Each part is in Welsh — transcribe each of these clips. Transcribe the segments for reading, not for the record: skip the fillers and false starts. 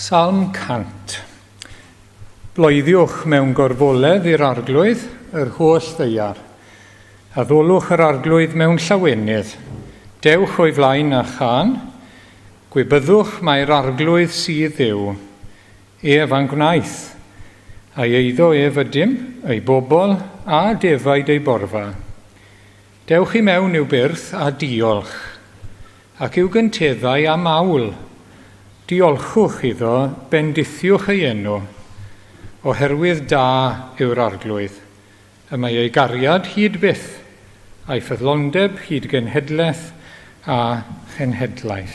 Salm 100. Bloeddiwch mewn gorfoledd i'r Arglwydd yr holl ddeiar. Addolwch yr Arglwydd mewn llawenydd. Dewch o'i flaen â chân. Gwybyddwch mai'r Arglwydd sydd Dduw. Ef a'n gwnaeth. A'i eiddo ef ydym, ei bobl, a defaid ei borfa. Dewch i mewn i'w byrth a diolch, ac i'w gynteddau a mawl. Diolchwch iddo, bendithiwch ei enw, oherwydd da yw'r Arglwydd, y mae ei gariad hyd byth, a'i ffyddlondeb hyd genhedlaeth a chenhedlaeth.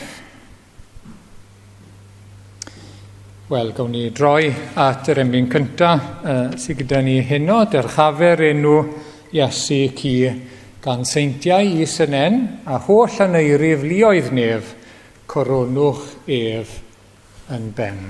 Wel, gawn ni droi at yr emyn cynta sydd gyda ni heno, Dyrchafer enw Iesu ci gan seintiau is yn en, a holl aneirif luoedd nef, coronwch ef yn ben.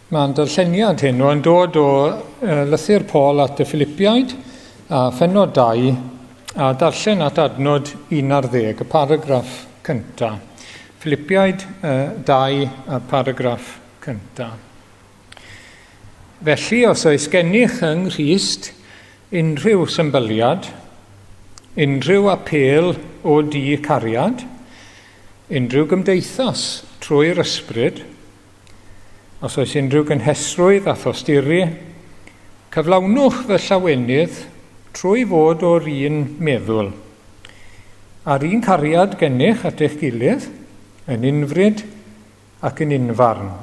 Mae'n darlleniad hyn yn dod o lythyr Paul at y Philipiaid a phenod 2 a darllen at adnod 11, y paragraff cyntaf. Philipiaid 2 a paragraff cyntaf. Felly, os oes gennych yng Nghrist unrhyw symbyliad, unrhyw apêl o du cariad, unrhyw gymdeithas trwy'r ysbryd, os oes unrhyw gynhesrwydd a thosturi, cyflawnwch fy llawenydd trwy fod o'r un meddwl, a'r un cariad gennych at eich gilydd, yn unfryd ac yn unfarn.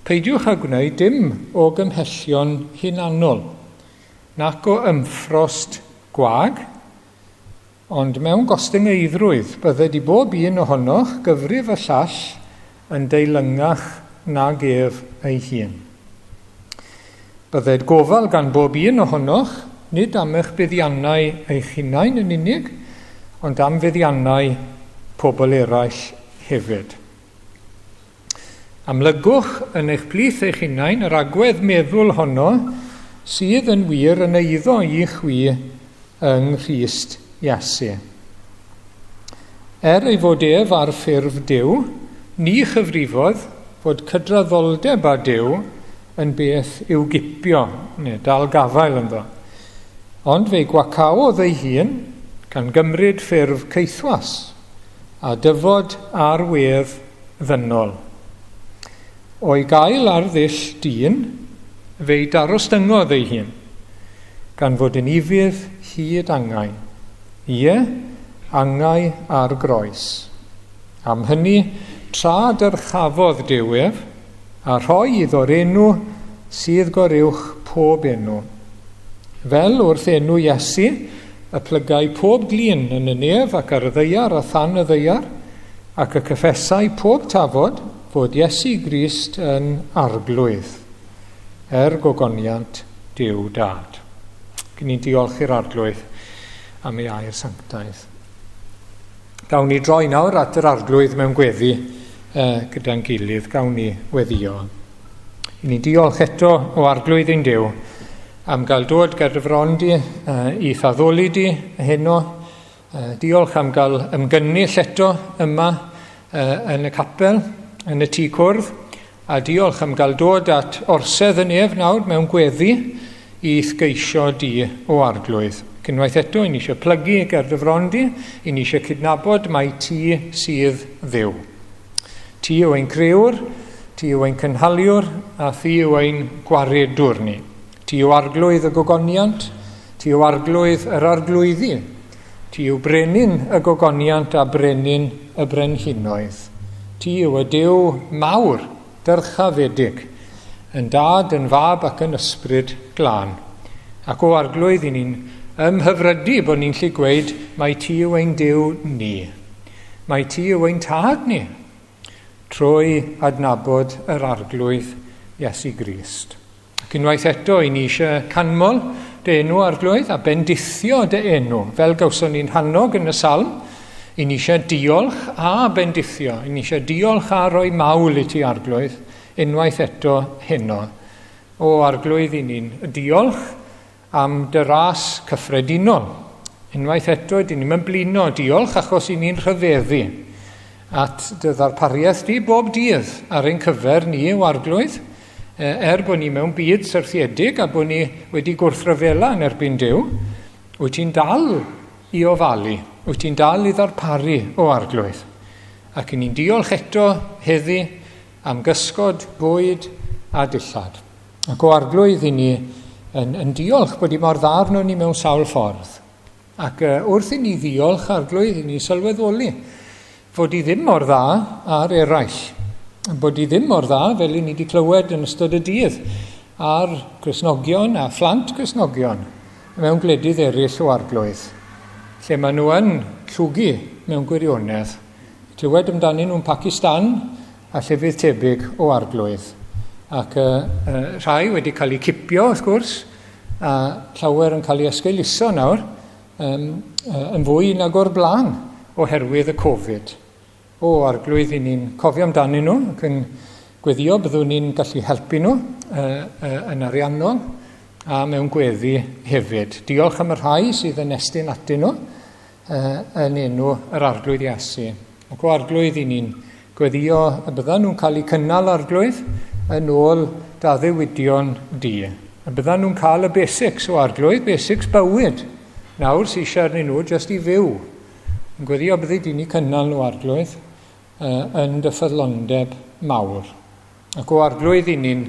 Peidiwch â gwneud dim o gymhellion hunanol, nac o ymffrost gwag, ond mewn gostyngeiddrwydd bydded i bob un ohonoch gyfrif y llall yn deilyngach nag ef ei hun. Bydded gofal gan bob un ohonoch, nid am eich buddiannau eich hunain yn unig, ond am fuddiannau pobl eraill hefyd. Amlygwch yn eich plith eich hunain yr agwedd meddwl honno sydd yn wir yn eiddo i chwi yng Nghrist Iesu. Er ei fod ef ar ffurf Duw, ni chyfrifodd fod cydraddoldeb â Duw yn beth i'w gipio, neu dal gafael ynddo. Ond fe'i gwacaodd ei hun gan gymryd ffurf caethwas a dyfod ar wedd ddynol. O'i gael ar ddull dyn, fe'i darostyngodd ei hun, gan fod yn ufudd hyd angau. Ie, angau ar groes. Am hynny, tra dyrchafodd Duw ef, a rhoi iddo'r enw sydd goruwch pob enw. Fel wrth enw Iesu, y plygai pob glin yn y nef ac ar y ddaear a than y ddaear, ac y cyffesai pob tafod fod Iesu Grist yn Arglwydd, er gogoniant Duw Dad. Gyn ni'n diolch i'r Arglwydd am ei air sanctaidd. Gawn ni droi nawr at yr Arglwydd mewn gweddi gyda'n gilydd. Gawn ni weddio. I ni diolch eto o Arglwydd ein Duw am gael dod ger dy fron di i thaddoli di heno. Diolch am gael ymgynnull eto yma yn y capel, yn y tŷ cwrdd, a diolch am gael dod at orsedd y nef nawr mewn gweddi i'th geisio di o Arglwydd. Cynwaith eto, i ni eisiau plygu ger dy fron di, i ni eisiau cydnabod mai ti sydd Dduw. Ti yw ein crëwr, ti yw ein cynhaliwr, a thi yw ein gwaredwr ni. Ti yw Arglwydd y gogoniant, ti yw Arglwydd yr arglwyddi, ti yw brenin y gogoniant a brenin y brenhinoedd. Ti yw y Duw mawr, dyrchafedig, yn dad, yn fab ac yn ysbryd glân. Ac o Arglwydd, i ni'n ymhyfrydu bod ni'n lli gweud mai ti yw ein Duw ni. Mai ti yw ein tad ni, trwy adnabod yr Arglwydd Iesu Grist. Ac unwaith eto, i ni eisiau canmol dy enw, Arglwydd, a bendithio dy enw, fel gawson ni'n hannog yn y salm. I ni eisiau diolch a bendithio. I ni eisiau diolch a rhoi mawl i ti, Arglwydd, unwaith eto heno. O, Arglwydd, i ni'n diolch am dy ras cyffredinol. Unwaith eto, dyn ni'n blino diolch achos i ni'n rhyfeddu at dy ddarpariaeth di bob dydd ar ein cyfer ni, o Arglwydd. Er bod ni mewn byd syrthiedig a bod ni wedi gwrthryfela yn erbyn Duw, wyt ti'n dal i ofalu, wyt ti'n dal i ddarparu o Arglwydd. Ac i ni'n diolch eto heddi am gysgod, bwyd a dillad. Ac o Arglwydd i ni yn diolch bod i mor dda arno ni mewn sawl ffordd. Ac wrth i ni ddiolch, Arglwydd, i ni sylweddoli fod i ddim mor dda ar eraill. Bod i ddim mor dda, fel i ni wedi clywed yn ystod y dydd, ar Gristnogion a phlant Gristnogion mewn gwledydd eraill o Arglwydd, lle maen nhw yn llwgu mewn gwirionedd. Clywed amdanyn nhw'n Pakistan a llefydd tebyg o Arglwydd. Ac rhai wedi cael eu cipio, wrth gwrs, a llawer yn cael eu esgeuluso nawr, yn fwy nag o'r blaen oherwydd y Covid. O, Arglwydd, i ni'n cofio amdanyn nhw ac yn gweddio byddwn ni'n gallu helpu nhw yn ariannol a mewn gweddi hefyd. Diolch am y rhai sydd yn estyn atyn nhw yn enw yr Arglwydd Iesu. Ac o Arglwydd, i ni'n gweddio y byddan nhw'n cael eu cynnal, Arglwydd, yn ôl d'addewidion di. Y byddan nhw'n cael y basics o Arglwydd, basics bywyd. Nawr sy'n eisiau arnyn nhw jyst i fyw. Yn gweddio byddi di'n eu cynnal nhw, Arglwydd, yn dy ffyddlondeb mawr. Ac o Arglwydd, i ni'n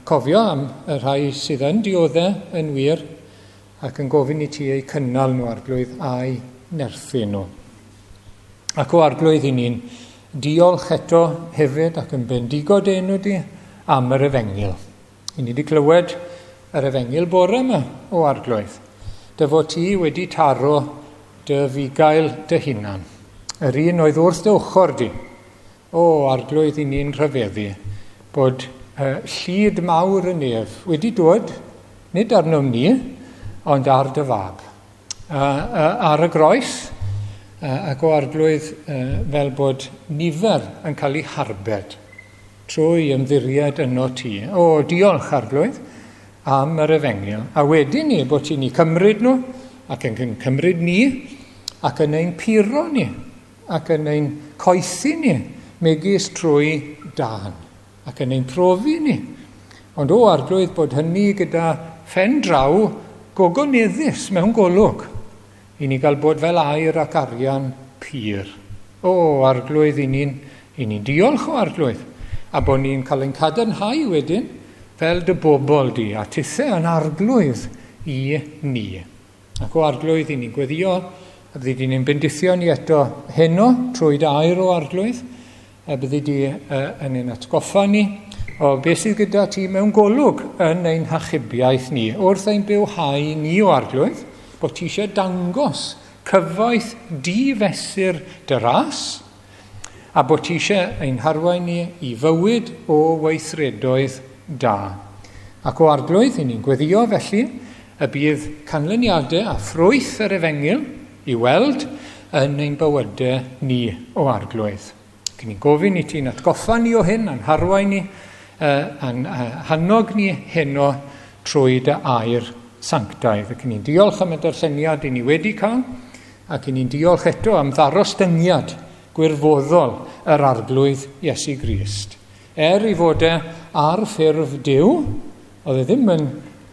cofio am y rhai sydd yn dioddef yn wir ac yn gofyn i ti eu cynnal nhw, Arglwydd, a'u nerthu nhw. Ac o Arglwydd, i ni'n diolch eto hefyd ac yn bendigo dy enw di am yr efengyl. I ni wedi clywed yr efengyl bore yma o Arglwydd. Dy fod ti wedi taro dy fugail dy hunan. Yr un oedd wrth dy ochr di. O Arglwydd, i ni'n rhyfeddu bod llid mawr y nef wedi dod, nid arnom ni, ond ar dy fab. Ar y groes, ac o Arglwydd, fel bod nifer yn cael eu harbed trwy ymddiried yno ti. O, diolch, Arglwydd, am yr efengyl. A wedyn ni, bod ti'n ni cymryd nhw, ac yn cymryd ni, ac yn ein puro ni, ac yn ein coethi ni, megis trwy dân, ac yn ein profi ni. Ond o Arglwydd bod hynny gyda phen draw gogoneddus mewn golwg, i ni gael bod fel aur ac arian pur. O, Arglwydd, i ni'n i ni'n diolch o Arglwydd, a bod ni'n cael ein cadarnhau wedyn fel dy bobl di, a tithe yn Arglwydd i ni. Ac o Arglwydd, i ni'n gweddio, a byddi di'n ein bendithio ni eto heno trwy dy air o Arglwydd, a byddi di yn ein atgoffa ni o beth sydd gyda ti mewn golwg yn ein hachubiaeth ni, wrth ein bywhau ni o Arglwydd, bod ti eisiau dangos cyfoeth di-fesur dy ras, a bod ti eisiau ein harwain ni i fywyd o weithredoedd da. Ac o Arglwydd, i ni'n gweddio felly y bydd canlyniadau a ffrwyth yr efengyl i weld yn ein bywydau ni o Arglwydd. Ac ni'n gofyn i ti'n atgoffa ni o hyn, a'n harwain ni, a'n hannog ni heno trwy dy air sanctaidd. Ac ni'n diolch am y darlleniad i ni wedi cael, ac i ni'n diolch eto am ddarostyngiad gwirfoddol yr Arglwydd Iesu Grist. Er i fod e ar ffurf Duw, oedd e ddim yn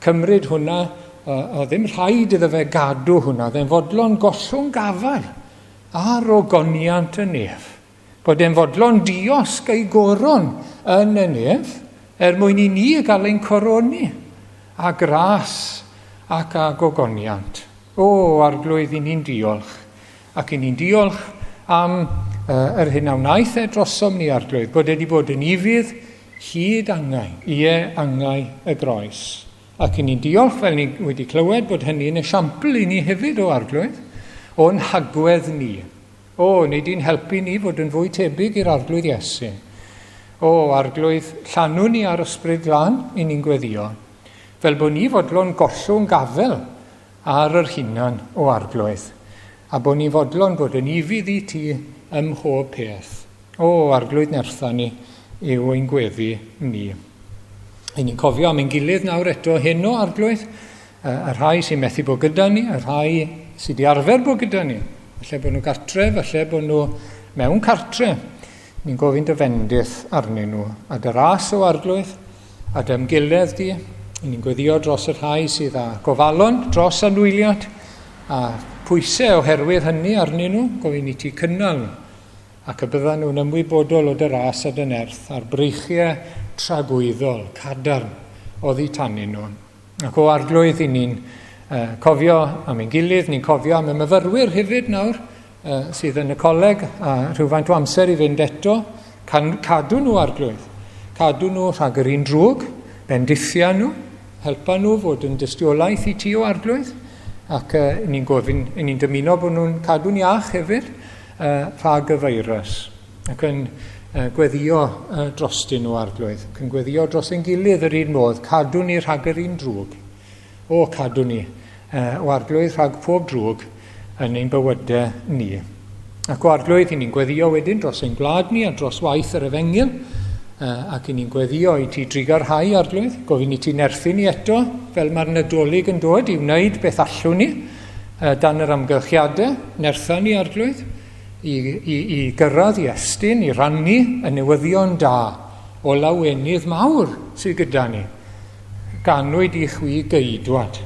cymryd hwnna, oedd ddim rhaid iddo fe gadw hwnna, oedd e'n fodlon gollwng gafael ar ogoniant y nef. Bod e'n fodlon diosg ei goron yn y nef, er mwyn i ni gael ein coroni a gras ac â gogoniant. O, Arglwydd, i ni'n diolch. Ac i ni'n diolch am yr hyn a wnaeth e drosom ni, Arglwydd, bod e wedi bod yn ufudd hyd angau, ie, angau y groes. Ac i ni'n diolch, fel ni wedi clywed, bod hynny'n esiampl i ni hefyd o Arglwydd, o'n hagwedd ni. O, neu di'n helpu ni fod yn fwy tebyg i'r Arglwydd Iesu. O, Arglwydd, llanw ni ar Ysbryd Glân i ni'n gweddio, fel bod ni fodlon gollwng gafel ar yr hunan o Arglwydd, a bod ni fodlon bod yn ufudd i ti ym mhob peth. O, Arglwydd nertha ni yw ein gweddi ni. I ni'n cofio am ein gilydd nawr eto heno, Arglwydd, y rhai sy'n methu bod gyda ni, y rhai sydd wedi arfer bod gyda ni, falle bod nhw gartre, falle bod nhw mewn cartre. Ni'n gofyn dy fendith arnyn nhw, a dy ras o Arglwydd, a dy ymgiledd di. Ni'n gweddio dros y rhai sydd â gofalon dros anwyliad, a pwysau oherwydd hynny arnyn nhw, gofyn i ti cynnal nhw ac y byddan nhw'n ymwybodol o dy ras a dy nerth a'r breichiau tragwyddol, cadarn, oddi tanyn nhw. Ac o Arglwydd, i ni'n uh, cofio am ein gilydd, ni'n cofio am y myfyrwyr hefyd nawr, uh, sydd yn y coleg, a rhywfaint o amser i fynd eto, can, cadw nhw Arglwydd. Cadw nhw rhag yr un drwg, bendithia nhw, helpa nhw fod yn dystiolaeth i ti o Arglwydd, ac uh, ni'n gofyn, ni'n dymuno bod nhw'n cadw'n iach hefyd, rhag y feirws, ac yn gweddio drostyn nhw, Arglwydd, ac yn gweddio dros ein gilydd yr un modd, cadw ni rhag yr un drwg. O, cadw ni, o Arglwydd, rhag pob drwg yn ein bywydau ni. Ac o Arglwydd, i ni'n gweddio wedyn dros ein gwlad ni a dros waith yr efengyl, ac i ni'n gweddio i ti drugarhau, Arglwydd, gofyn i ti nerthu ni eto, fel mae'r Nadolig yn dod, i wneud beth allwn ni, dan yr amgylchiadau, nertha ni, Arglwydd, i, i, i gyrraedd, i estyn, i rannu y newyddion da o lawenydd mawr sydd gyda ni. Ganwyd i chwi geidwad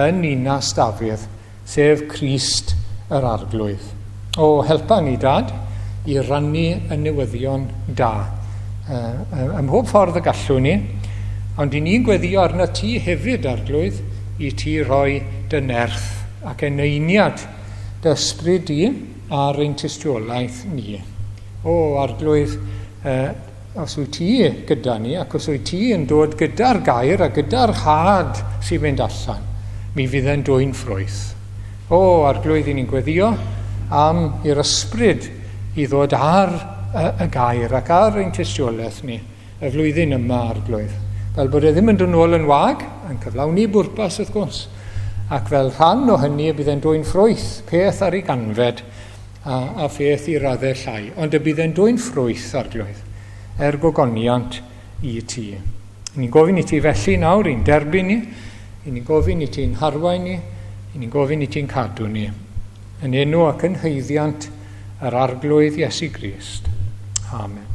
yn ninas Dafydd, sef Crist yr Arglwydd. O, helpa ni, Dad, i rannu y newyddion da. Ym mhob ffordd y gallwn ni, ond i ni'n gweddio arna ti hefyd, Arglwydd, i ti roi dy nerth ac eneiniad dy ysbryd di ar ein tystiolaeth ni. O, Arglwydd, os wyt ti gyda ni ac os wyt ti yn dod gyda'r gair a gyda'r had sy'n mynd allan, mi fydd e'n dwyn ffrwyth. O, Arglwydd, i ni'n gweddio am i'r ysbryd i ddod ar y, y gair ac ar ein tystiolaeth ni y flwyddyn yma, Arglwydd. Fel bod e ddim yn dod nôl yn wag, yn cyflawni bwrpas wrth gwrs, ac fel rhan o hynny y bydd e'n dwyn ffrwyth, peth ar ei ganfed a, a pheth i raddau llai, ond y bydd e'n dwyn ffrwyth, Arglwydd, er gogoniant i ti. Ni'n gofyn i ti felly nawr i'n derbyn ni, i ni'n gofyn i ti'n harwain ni, i ni'n gofyn i ti'n cadw ni. Yn enw ac yn haeddiant yr Arglwydd Iesu Grist. Amen.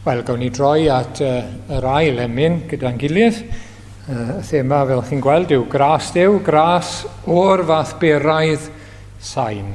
Wel, gawn ni droi at yr ail emyn gyda'n gilydd. Y thema, fel chi'n gweld, yw gras Duw, gras o'r fath beraidd sain.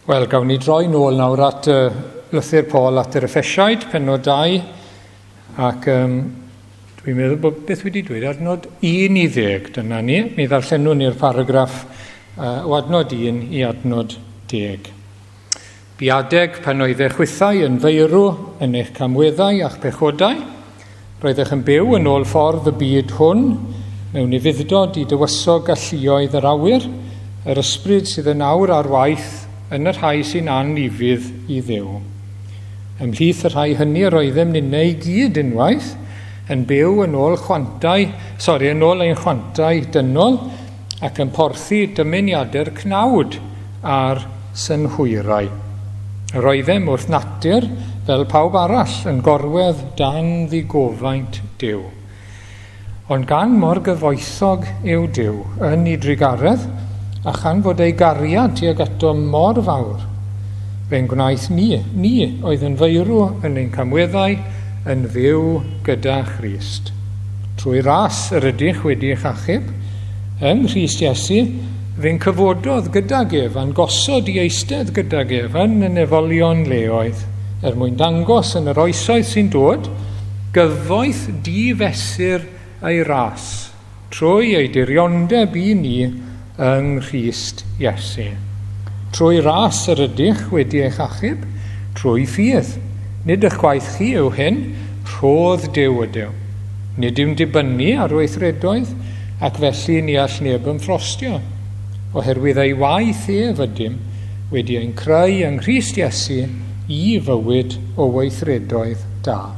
Wel, gawn ni droi nôl nawr at lythyr Paul at yr Effesiaid, pennod 2, ac dwi'n meddwl bod beth wedi dweud, adnod 1 i 10, dyna ni. Mi ddarllenwn ni'r paragraff o adnod 1 i adnod 10. Bu adeg pan oeddech chwithau yn feirw yn eich camweddau a'ch pechodau, roeddech yn byw yn ôl ffordd y byd hwn, mewn ufudd-dod i dywysog galluoedd yr awyr, yr ysbryd sydd yn awr ar waith yn y rhai sy'n anufudd i Dduw. Ymhlith y rhai hynny yr oeddem ninnau i gyd unwaith, yn byw yn ôl chwantau, sori, yn ôl ein chwantau dynol, ac yn porthi dymuniadau'r cnawd a'r synhwyrau. Yr oeddem wrth natur, fel pawb arall, yn gorwedd dan ddigofaint Duw. Ond gan mor gyfoethog yw Duw yn ei drugaredd, a chan fod ei gariad tuag ato mor fawr, fe'n gwnaeth ni, ni oedd yn feirw yn ein camweddau, yn fyw gyda Christ. Trwy ras yr ydych wedi eich achub, yng Nghrist Iesu, fe'n cyfododd gydag ef a'n gosod i eistedd gydag ef yn y nefolion leoedd, er mwyn dangos yn yr oesoedd sy'n dod, gyfoeth difesur ei ras, trwy ei diriondeb i ni yng Nghrist Iesu. Trwy ras yr ydych wedi eich achub, trwy ffydd. Nid eich gwaith chi yw hyn, rhodd Duw ydyw. Nid yw'n dibynnu ar weithredoedd, ac felly ni all neb ymffrostio. Oherwydd ei waith ef ydym wedi ein creu yng Nghrist Iesu i fywyd o weithredoedd da.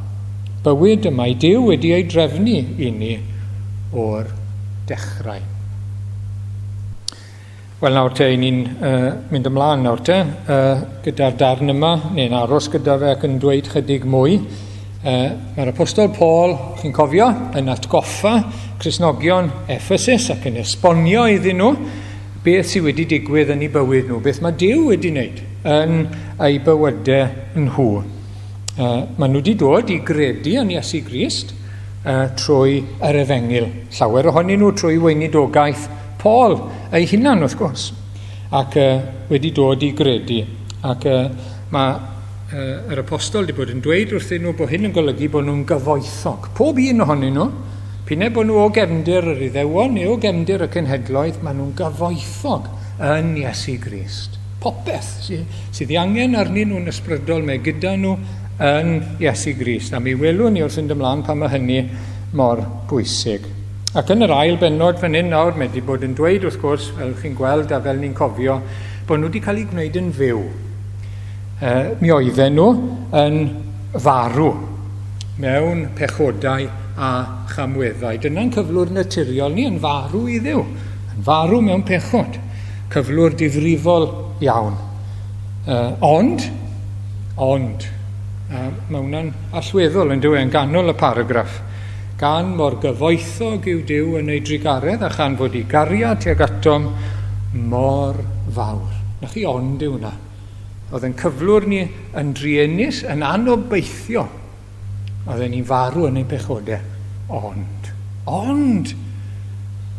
Bywyd y mae Duw wedi ei drefnu i ni o'r dechrau. Wel nawr te, ni'n mynd ymlaen nawr te, gyda'r darn yma, neu'n aros gyda fe ac yn dweud chydig mwy. Mae'r Apostol Paul, chi'n cofio, yn atgoffa Cristnogion Ephesus ac yn esbonio iddyn nhw beth sydd wedi digwydd yn eu bywyd nhw, beth mae Duw wedi wneud yn eu bywydau nhw. Maen nhw wedi dod i gredu yn Iesu Grist trwy yr Efengyl. Llawer ohonyn nhw trwy weinidogaeth Paul ei hunan, wrth gwrs, ac wedi dod i gredu. Ac mae yr apostol wedi bod yn dweud wrthyn nhw bod hyn yn golygu bod nhw'n gyfoethog. Pob un ohonyn nhw, p'un bod nhw o gefndir yr Iddewon neu o gefndir y cenhedloedd, maen nhw'n gyfoethog yn Iesu Grist. Popeth sydd ei angen arnyn nhw'n ysbrydol mae gyda nhw yn Iesu Grist. A mi welwn ni wrth fynd ymlaen pam mae hynny mor bwysig. Ac yn yr ail bennod fan hyn nawr, mae wedi bod yn dweud wrth gwrs, fel chi'n gweld a fel ni'n cofio, bod nhw wedi cael eu gwneud yn fyw. Mi oedden nhw yn farw mewn pechodau a chamweddau. Dyna'n cyflwr naturiol ni, yn farw i Dduw, yn farw mewn pechod. Cyflwr difrifol iawn. Ond, ond, mae hwnna'n allweddol yn dyw e, yn ganol y paragraff. Gan mor gyfoethog yw Duw yn ei drugaredd a chan fod ei gariad tuag atom mor fawr. Na chi ond yw hwnna. Oedd yn cyflwr ni yn druenus, yn anobeithio. Oedden ni'n farw yn ein pechodau. Ond, ond,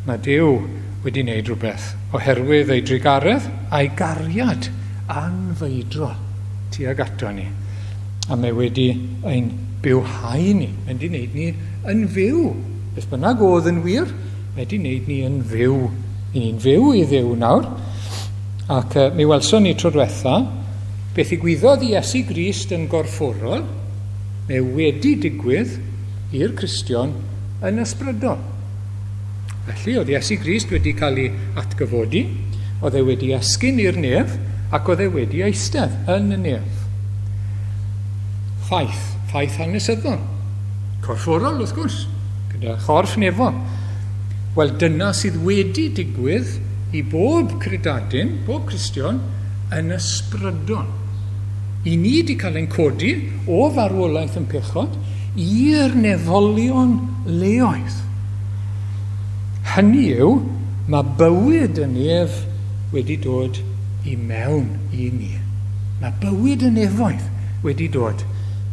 mae Duw wedi wneud rhywbeth oherwydd ei drugaredd a'i gariad anfeidrol tuag ato ni. A mae wedi ein bywhau ni. Mae wedi wneud ni yn fyw. Beth bynnag oedd yn wir, mae wedi wneud ni yn fyw. I ni'n fyw i Dduw nawr. Ac mi welson ni tro diwetha, beth ddigwyddodd i Iesu Grist yn gorfforol, mae wedi digwydd i'r Cristion yn ysbrydol. Felly, oedd Iesu Grist wedi cael ei atgyfodi, oedd e wedi esgyn i'r nef, ac oedd e wedi eistedd yn y nef. Ffaith, ffaith hanesyddol. Corfforol, wrth gwrs, gyda chorff nefol. Wel, dyna sydd wedi digwydd i bob credadun, bob Cristion, yn ysbrydol. I ni wedi cael ein codi o farwolaeth yn pechod i'r nefolion leoedd. Hynny yw, mae bywyd y nef wedi dod i mewn i ni. Mae bywyd y nefoedd wedi dod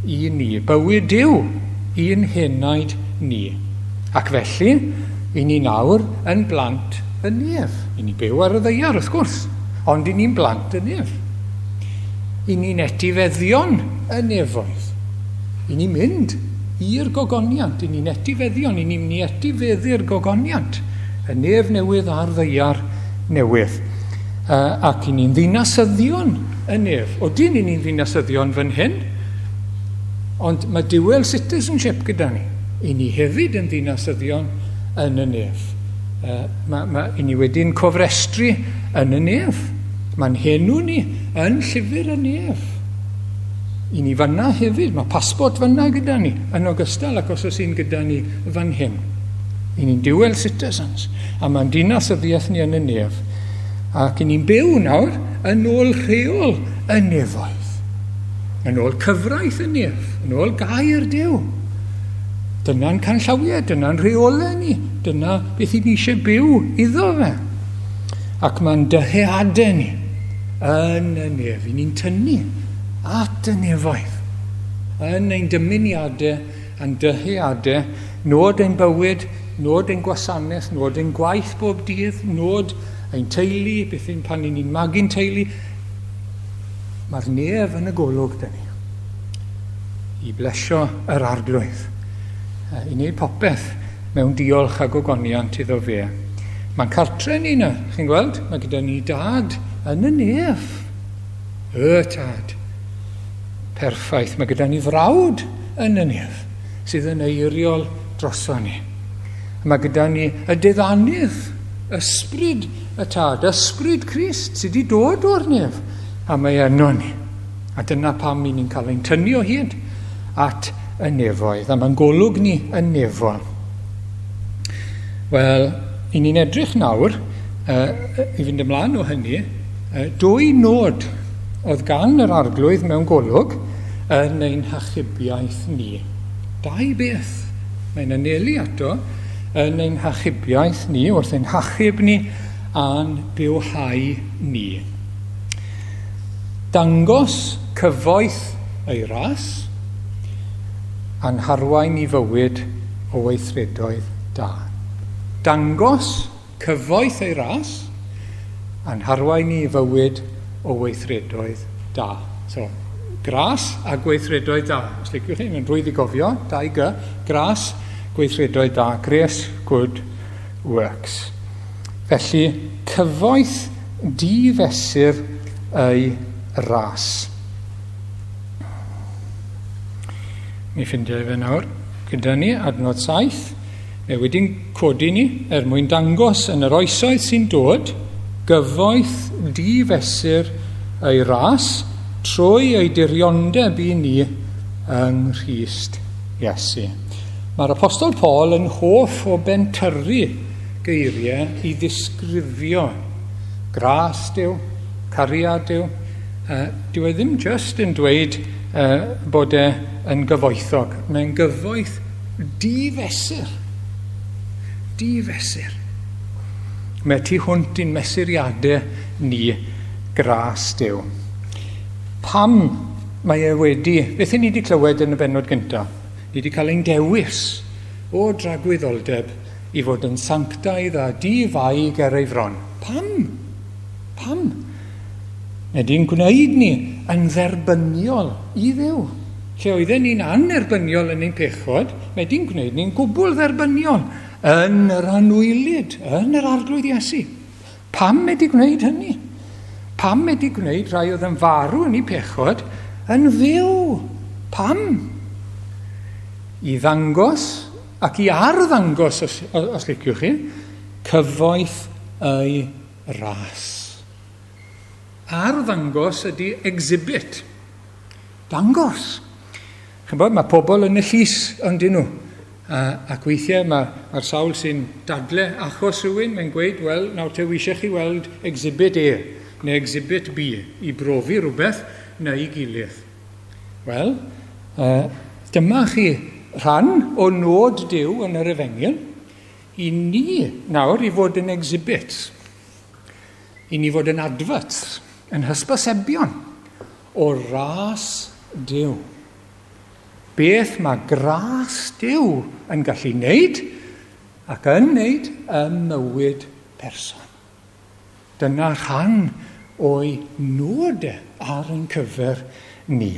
i ni. Bywyd Duw i'n henaid ni. Ac felly, i ni nawr yn blant y nef. I ni byw ar y ddaear, wrth gwrs, ond i ni'n blant y nef. I ni'n etifeddion y nefoedd. I ni'n mynd i'r gogoniant, i ni'n etifeddion, i ni'n mynd i etifeddu'r gogoniant, y nef newydd a'r ddaear newydd. Ac i ni'n ddinasyddion y nef. Odyn, i ni'n ddinasyddion fan hyn, ond mae dual citizenship gyda ni. I ni hefyd yn ddinasyddion yn y nef. I ni wedi'n cofrestru yn y nef. Mae'n henw ni yn llyfr y nef. I ni fanna hefyd, mae pasbort fanna gyda ni, yn ogystal ac os oes un gyda ni fan hyn. I ni'n dual citizens, a mae'n dinasyddiaeth ni yn y nef. Ac i ni'n byw nawr yn ôl rheol y nefoedd. Yn ôl cyfraith y nef, yn ôl gair Duw. Dyna'n canllawiau, dyna'n rheolau ni, dyna beth i ni eisiau byw iddo fe. Ac mae'n dyheadau ni yn y nef, i ni'n tynnu at y nefoedd, yn ein dymuniadau a'n dyheadau, nod ein bywyd, nod ein gwasanaeth, nod ein gwaith bob dydd, nod ein teulu, beth y'n pan ni'n magu'n teulu. Mae'r nef yn y golwg dyn ni. I blesio yr Arglwydd, i wneud popeth mewn diolch a gogoniant iddo fe. Mae'n cartre ni yna, chi'n gweld? Mae gyda ni dad yn y nef. Y tad. Perffaith. Mae gyda ni frawd yn y nef sydd yn eiriol droso ni. Mae gyda ni y diddanydd, ysbryd y tad, ysbryd Crist sydd wedi dod o'r nef, a mae yno ni. A dyna pam i ni'n cael ein tynnu o hyd at y nefoedd, a mae'n golwg ni yn nefol. Wel, i ni'n edrych nawr, i fynd ymlaen o hynny, dwy nod oedd gan yr Arglwydd mewn golwg yn ein hachubiaeth ni. Dau beth mae'n anelu ato yn ein hachubiaeth ni, wrth ein hachub ni a'n bywhau ni. Dangos cyfoeth ei ras a'n harwain i fywyd o weithredoedd da. Dangos cyfoeth ei ras a'n harwain ni i fywyd o weithredoedd da. So, gras a gweithredoedd da. Os liciwch chi, mae'n rhwydd i gofio, 2G, gras, gweithredoedd da, grace, good works. Felly, cyfoeth di-fesur ei ras. Mi ffindiau fe nawr gyda ni, adnod 7. Mae wedi'n codi ni er mwyn dangos yn yr oesoedd sy'n dod gyfoeth di-fesur ei ras trwy ei diriondeb i ni yng Nghrist Iesu. Mae'r Apostol Paul yn hoff o bentyrru geiriau i ddisgrifio gras Duw, cariad Duw. Dyw e ddim jyst yn dweud bod e yn gyfoethog. Mae'n gyfoeth Di-fesur. Di-fesur. Mae tu hwnt i'n mesuriadau ni gras Duw. Pam mae e wedi... Beth ni wedi clywed yn y bennod gyntaf? Ni wedi cael ein dewis o dragwyddoldeb i fod yn sanctaidd a di-fai ger ei fron. Pam? Pam? Mae di'n gwneud ni yn dderbyniol i Dduw. Lle oedden ni'n annerbyniol yn ein pechod, mae di'n gwneud ni'n gwbl dderbyniol yn yr anwylyd, yn yr Arglwydd Iesu. Pam mae di gwneud hynny? Pam mae di gwneud rhai oedd yn farw yn eu pechod yn fyw? Pam? I ddangos ac i arddangos, os, os liciwch chi, cyfoeth ei ras. Arddangos ydy exhibit. Dangos. Chybod, mae pobl yn y llys ond nhw. A, ac weithiau mae'r mae sawl sy'n dadle achos rhywun, mae'n gweud, wel, nawr te eisiau chi weld exhibit A neu exhibit B i brofi rhywbeth neu gilydd. Wel, dyma chi rhan o nod Duw yn yr efengyl i ni nawr i fod yn exhibits. I ni fod yn adverts, yn hysbysebion o ras Duw. Beth mae gras Duw yn gallu wneud ac yn wneud ym mywyd person. Dyna rhan o'i nod e ar ein cyfer ni.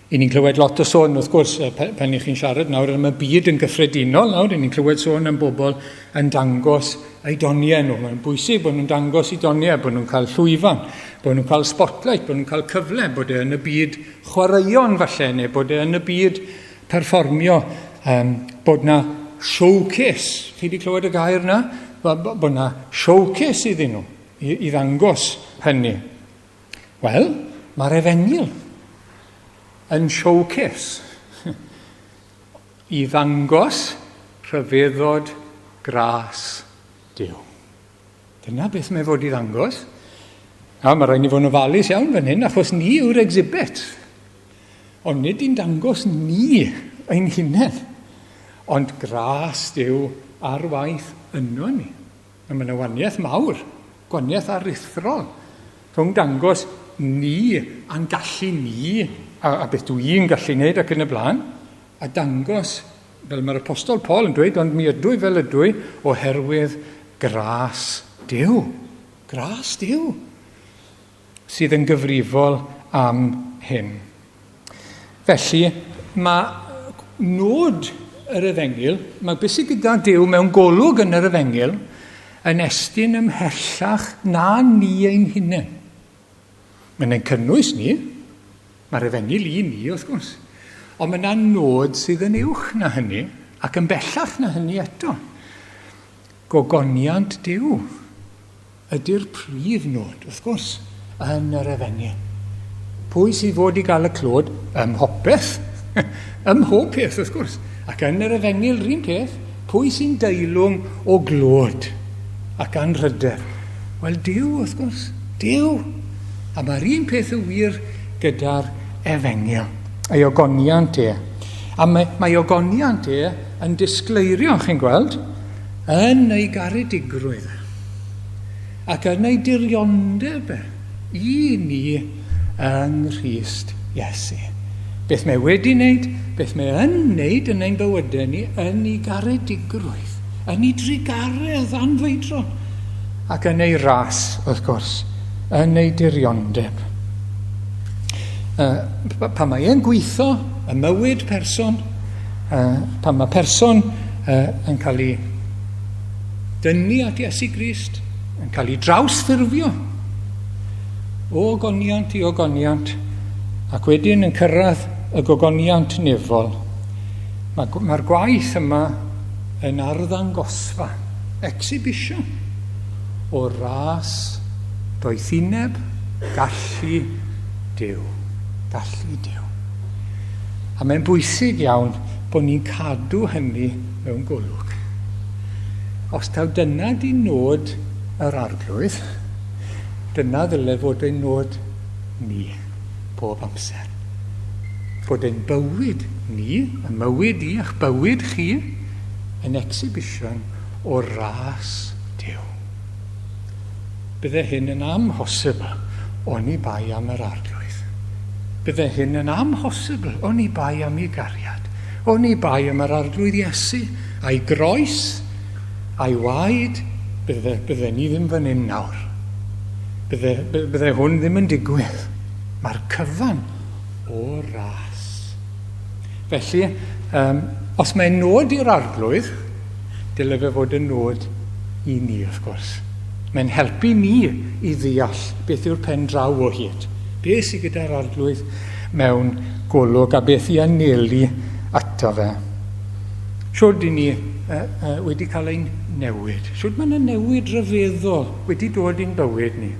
I ni'n clywed lot o sôn, wrth gwrs, pan i chi'n siarad nawr am y byd yn gyffredinol nawr, i ni'n clywed sôn am bobl yn dangos eu doniau nhw. Mae'n bwysig bod nhw'n dangos eu doniau, bod nhw'n cael llwyfan, bod nhw'n cael spotlight, bod nhw'n cael cyfle, bod e yn y byd chwaraeon falle, neu bod e yn y byd perfformio, um, bod na showcase. Chi wedi clywed y gair na? Bod na showcase iddyn nhw, i, i ddangos hynny. Wel, mae'r efengyl yn showcase i ddangos rhyfeddod gras Duw. Dyna beth mae fod i ddangos. A mae rhaid ni fod yn ofalus iawn fan hyn, achos ni yw'r exhibit. Ond nid i'n dangos ni ein hunain, ond gras Duw ar waith yno ni. A mae yna waniaeth mawr, gwaniaeth aruthrol, rhwng dangos ni a'n gallu ni, a, a beth dw i'n gallu wneud ac yn y blaen, a dangos, fel mae'r apostol Paul yn dweud, ond mi ydw i fel ydw i oherwydd gras Duw. Gras Duw sydd yn gyfrifol am hyn. Felly, mae nod yr efengyl, mae beth sydd gyda Duw mewn golwg yn yr efengyl, yn estyn ymhellach na ni ein hunain. Mae'n ein cynnwys ni, mae'r efengyl i ni wrth gwrs, ond mae yna nod sydd yn uwch na hynny ac yn bellach na hynny eto. Gogoniant Duw ydy'r prif nod, wrth gwrs, yn yr efengyl. Pwy sydd fod i gael y clod ym mhopeth? ym mhob peth, wrth gwrs. Ac yn yr efengyl, rhywun peth, pwy sy'n deilwng o glod ac anrhydedd? Wel, Duw, wrth gwrs, Duw. A mae'r un peth yn wir gyda'r efengyl, ei ogoniant e. A mae, mae ogoniant e yn disgleirio, chi'n gweld, yn ei garedigrwydd ac yn ei diriondeb e i ni yng Nghrist Iesu. Beth mae wedi wneud, beth mae yn wneud yn ein bywydau ni, yn ei garedigrwydd, yn ei drugaredd anfeidrol, ac yn ei ras, wrth gwrs, yn ei diriondeb. Pan mae e'n gweithio y mywyd person, pan mae person yn cael ei dynnu at Iesu Grist, yn cael ei drawsffurfio o ogoniant i ogoniant, ac wedyn yn cyrraedd y gogoniant nefol, mae'r mae gwaith yma yn arddangosfa, exhibition, o ras doethineb, gallu Duw. Gallu Duw. A mae'n bwysig iawn bod ni'n cadw hynny mewn golwg. Os taw dyna di nod yr arglwydd, dyna ddyle fod ein nod ni bob amser. Bod ein bywyd ni, y mywyd i a'ch bywyd chi, yn exhibition o ras Duw. Bydde hyn yn amhosibl oni bai am yr Arglwydd. Bydde hyn yn amhosibl oni bai am ei gariad, oni bai am yr Arglwydd Iesu, a'i groes, a'i waed, bydde, bydde ni ddim fan hyn nawr. Bydde, bydde hwn ddim yn digwydd. Mae'r cyfan o ras. Felly, um, os mae'n nod i'r Arglwydd, dyle fe fod yn nod i ni, wrth gwrs. Mae'n helpu ni i ddeall beth yw'r pen draw o hyd. Beth sydd gyda'r arglwydd mewn golwg a beth i anelu ato fe. Siwr i ni wedi cael ein newid. Siwr mae yna newid rhyfeddol wedi dod i'n bywyd ni.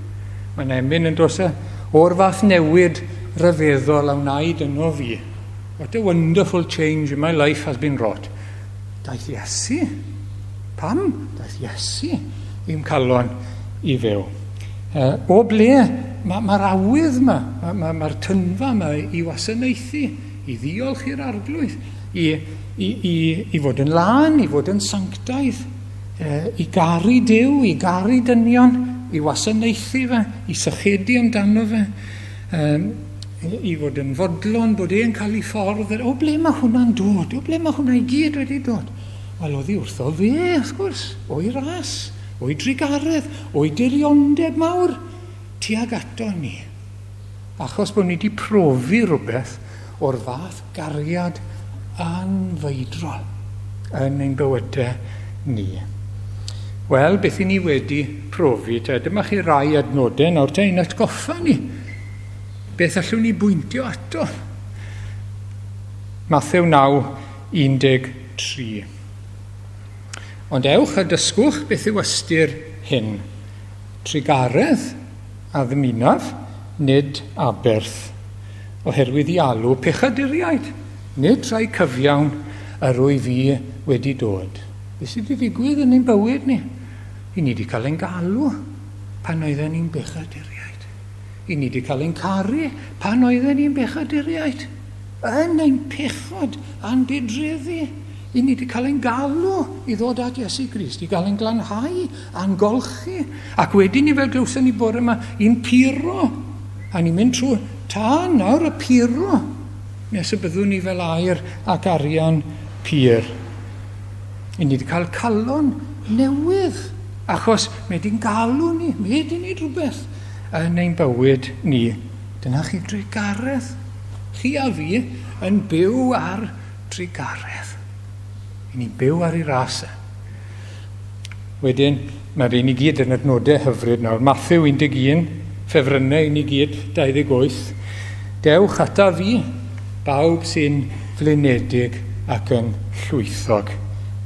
Mae'n emyn yn dos e, o'r fath newid rhyfeddol a wnaed yno fi. What a wonderful change in my life has been wrought. Daeth Iesu. Pam? Daeth Iesu i'm calon i fyw. O ble mae'r ma awydd yma, mae'r ma, ma tynfa yma i wasanaethu, i ddiolch i'r arglwydd, i, i, i, i fod yn lân, i fod yn sanctaidd, i garu Duw, i garu dynion, i wasanaethu fe, i sychedu amdano fe, i fod yn fodlon bod e'n cael ei ffordd. O ble mae hwnna'n dod? O ble mae hwnna i gyd wedi dod? Wel, oddi wrtho fe, wrth gwrs, o'i ras, o'i drugaredd, o'i diriondeb mawr tuag ato ni. Achos bod ni wedi profi rhywbeth o'r fath gariad anfeidrol yn ein bywydau ni. Wel, beth i ni wedi profi te? Dyma chi rai adnodau nawr te i'n atgoffa ni. Beth allwn ni bwyntio ato? Mathew 9, 13. Ond ewch a dysgwch beth yw ystyr hyn. Trugaredd a ddymunaf, nid aberth. Oherwydd i alw pechaduriaid, nid rhai cyfiawn, yr wyf fi wedi dod. Beth sydd wedi digwydd yn ein bywyd ni? I ni wedi cael ein galw pan oedden ni'n bechaduriaid. I ni wedi cael ein caru pan oedden ni'n bechaduriaid. Yn ein pechod a'n didreddu. I ni wedi cael ein galw i ddod at Iesu Grist, i gael ein glanhau a'n golchi. Ac wedyn ni fel glywson ni bore yma, i'n puro. A ni'n mynd trwy tân nawr y puro, nes y byddwn ni fel aur ac arian pur. I ni wedi cael calon newydd, achos mae di'n galw ni, mae di wneud rhywbeth yn ein bywyd ni. Dyna chi drugaredd. Chi a fi yn byw ar drugaredd. I ni'n byw ar ei ras e. Wedyn, mae'r un i gyd yn adnodau hyfryd nawr. Matthew 11, ffefrynnau i ni gyd, 28. Dewch ata fi, bawb sy'n flinedig ac yn llwythog,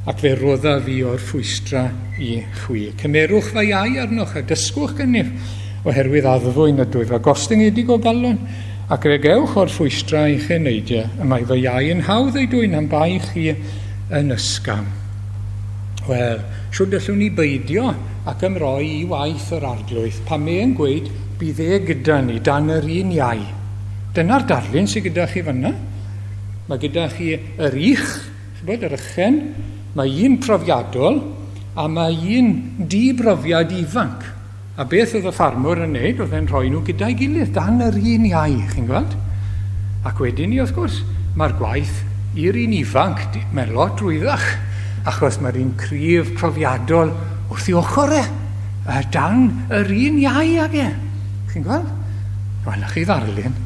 ac fe rodda fi o'r ffwystra i chwi. Cymerwch fy iau arnoch a dysgwch gennyf, oherwydd addfwyn ydwyf a gostyngedig o galon, ac fe gewch o'r ffwystra i'ch eneidiau, y mae fy iau yn hawdd ei dwyn am bai chi yn ysgafn. Wel, shwd allwn ni beidio ac ymroi i waith yr Arglwydd pan mae e'n gweud bydd e gyda ni dan yr un iau? Dyna'r darlun sydd gyda chi fanna. Mae gyda chi yr ych, chybod, yr ychen, mae un profiadol a mae un di-brofiad ifanc. A beth oedd y ffarmwr yn neud, oedd e'n rhoi nhw gyda'i gilydd, dan yr un iau, chi'n gweld? Ac wedyn ni, wrth gwrs, mae'r gwaith i'r un ifanc, mae'n lot rwyddach, achos mae'r un cryf profiadol wrth i ochr e, dan yr un iau ag e. Chi'n gweld? Wel, na chi ddarlun.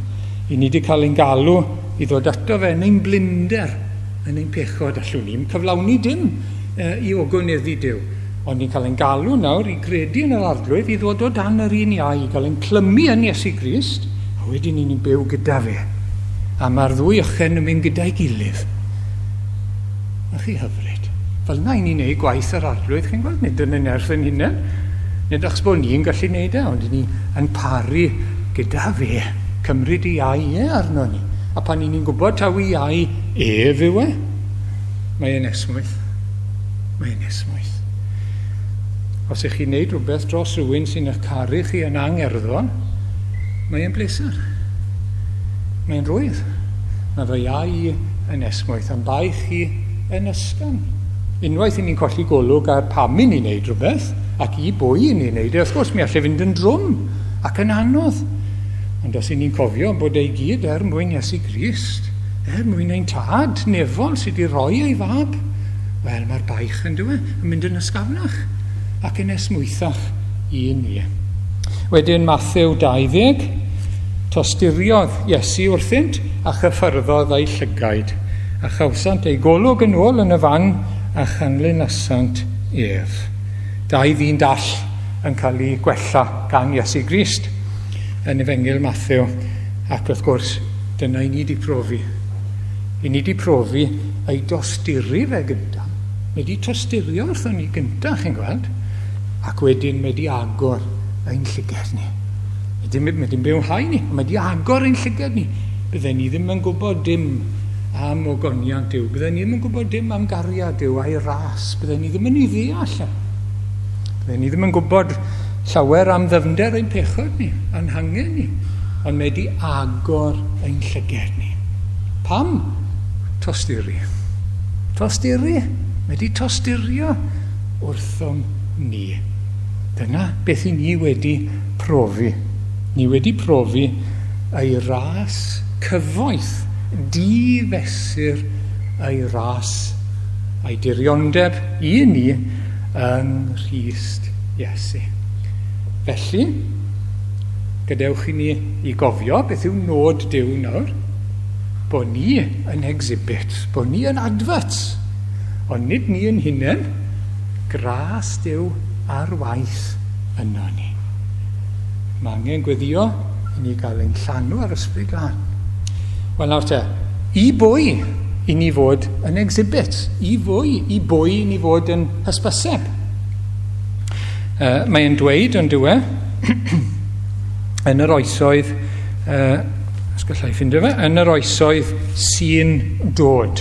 I ni wedi cael ein galw i ddod ato fe yn ein blinder, yn ein pechod. Allwn ni'm cyflawni dim i ogoneddu Duw. Ond ni'n cael ein galw nawr i gredu yn yr Arglwydd, i ddod o dan yr un iau, i gael ein clymu yn Iesu Grist, a wedyn ni'n byw gyda fe. A mae'r ddwy ychen yn mynd gyda'i gilydd. Na chi hyfryd. Fel yna i ni'n neud gwaith yr Arglwydd, chi'n gweld, nid yn ein nerth ein hunain. Nid achos bod ni'n gallu neud e, ond ni yn paru gyda fe, cymryd i iau e arno ni. A pan ni'n gwybod taw i iau ef yw e, mae e'n esmwyth. Mae'n esmwyth. Os ych chi'n neud rhywbeth dros rhywun sy'n eich caru chi yn angerddol, mae'n bleser. Mae'n rwydd. Mae fy iau i yn esmwyth, a'n baich chi yn ysgafn. Unwaith i ni'n colli golwg ar pam i ni'n neud rhywbeth, ac i bwy i ni'n neud e, wrth gwrs mi allai fynd yn drwm ac yn anodd. Ond os i ni'n cofio bod ei gyd er mwyn Iesu Grist, er mwyn ein tad nefol sydd wedi rhoi ei fab, wel mae'r baich yn dywe, yn mynd yn ysgafnach ac yn esmwythach i ni. Wedyn Mathew 20, tosturiodd Iesu wrthynt a chyffyrddodd eu llygaid, a chawsant eu golwg yn ôl yn y fan a chanlynasant ef. Dau ddyn dall yn cael eu gwella gan Iesu Grist yn Efengyl Mathew, ac wrth gwrs dyna i ni di profi. I ni di profi ei dosturi fe gyntaf. Mae di tosturio wrthon ni gyntaf, chi'n gweld, ac wedyn mae di agor ein llyged ni. Mae di, mae di bywhau ni, mae di agor ein llyged ni. Bydden ni ddim yn gwybod dim am ogoniant Duw. Bydden ni ddim yn gwybod dim am gariad Duw a'i ras. Bydden ni ddim yn ei ddeall e. Bydden ni ddim yn gwybod llawer am ddyfnder ein pechod ni, a'n hangen ni. Ond mae di agor ein llyged ni. Pam? Tosturi. Tosturi. Mae di tosturio wrthom ni. Dyna beth i ni wedi profi. Ni wedi profi ei ras cyfoeth, di-fesur ei ras a'i diriondeb i ni yng Nghrist Iesu. Felly, gadewch i ni i gofio beth yw nod Duw nawr, bod ni yn exhibit, bod ni yn adverts, ond nid ni yn hunain, gras Duw ar waith yno ni. Mae angen gweddio i ni gael ein llanw ar Ysbryd Glân. Wel nawr te, i bwy i ni fod yn exhibit? I fwy, i bwy i ni fod yn hysbyseb? Mae'n dweud yn dywe, yn yr oesoedd, os gallai ffindio fe, yn yr oesoedd sy'n dod.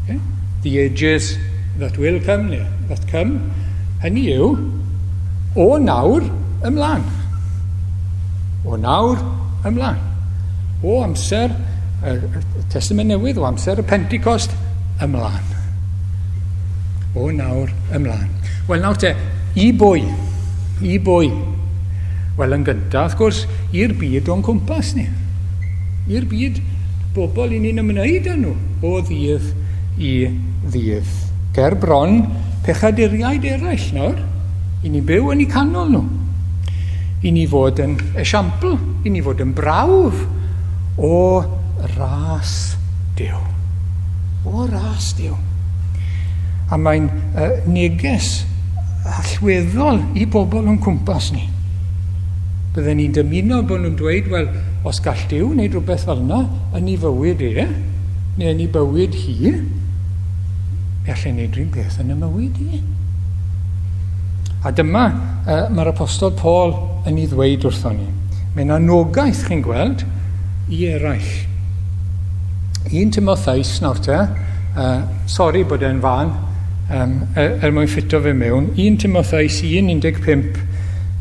Okay? The ages that will come, neu that come. Hynny yw, o nawr ymlaen. O nawr ymlaen. O amser y Testament Newydd, o amser y Pentecost ymlaen. O nawr ymlaen. Wel nawr te, i bwy? I bwy? Wel yn gyntaf, wrth gwrs, i'r byd o'n cwmpas ni. I'r byd bobl i ni'n ymwneud â nhw o ddydd i ddydd. Ger bron pechaduriaid eraill nawr, i ni byw yn eu canol nhw. I ni fod yn esiampl, i ni fod yn brawf o ras Duw. O ras Duw. A mae'n neges allweddol i bobl o'n cwmpas ni. Bydden ni'n dymuno bod nhw'n dweud, wel, os gall Duw wneud rhywbeth fel yna yn ei fywyd e, neu yn ei bywyd hi, mi allai wneud rhywun peth yn y mywyd i. A dyma mae'r apostol Paul yn ei ddweud wrthon ni. Mae'n anogaeth, chi'n gweld, i eraill. 1 Timotheus nawr te, sori bod e'n fan, er mwyn ffito fe mewn, 1 Timotheus 1, 15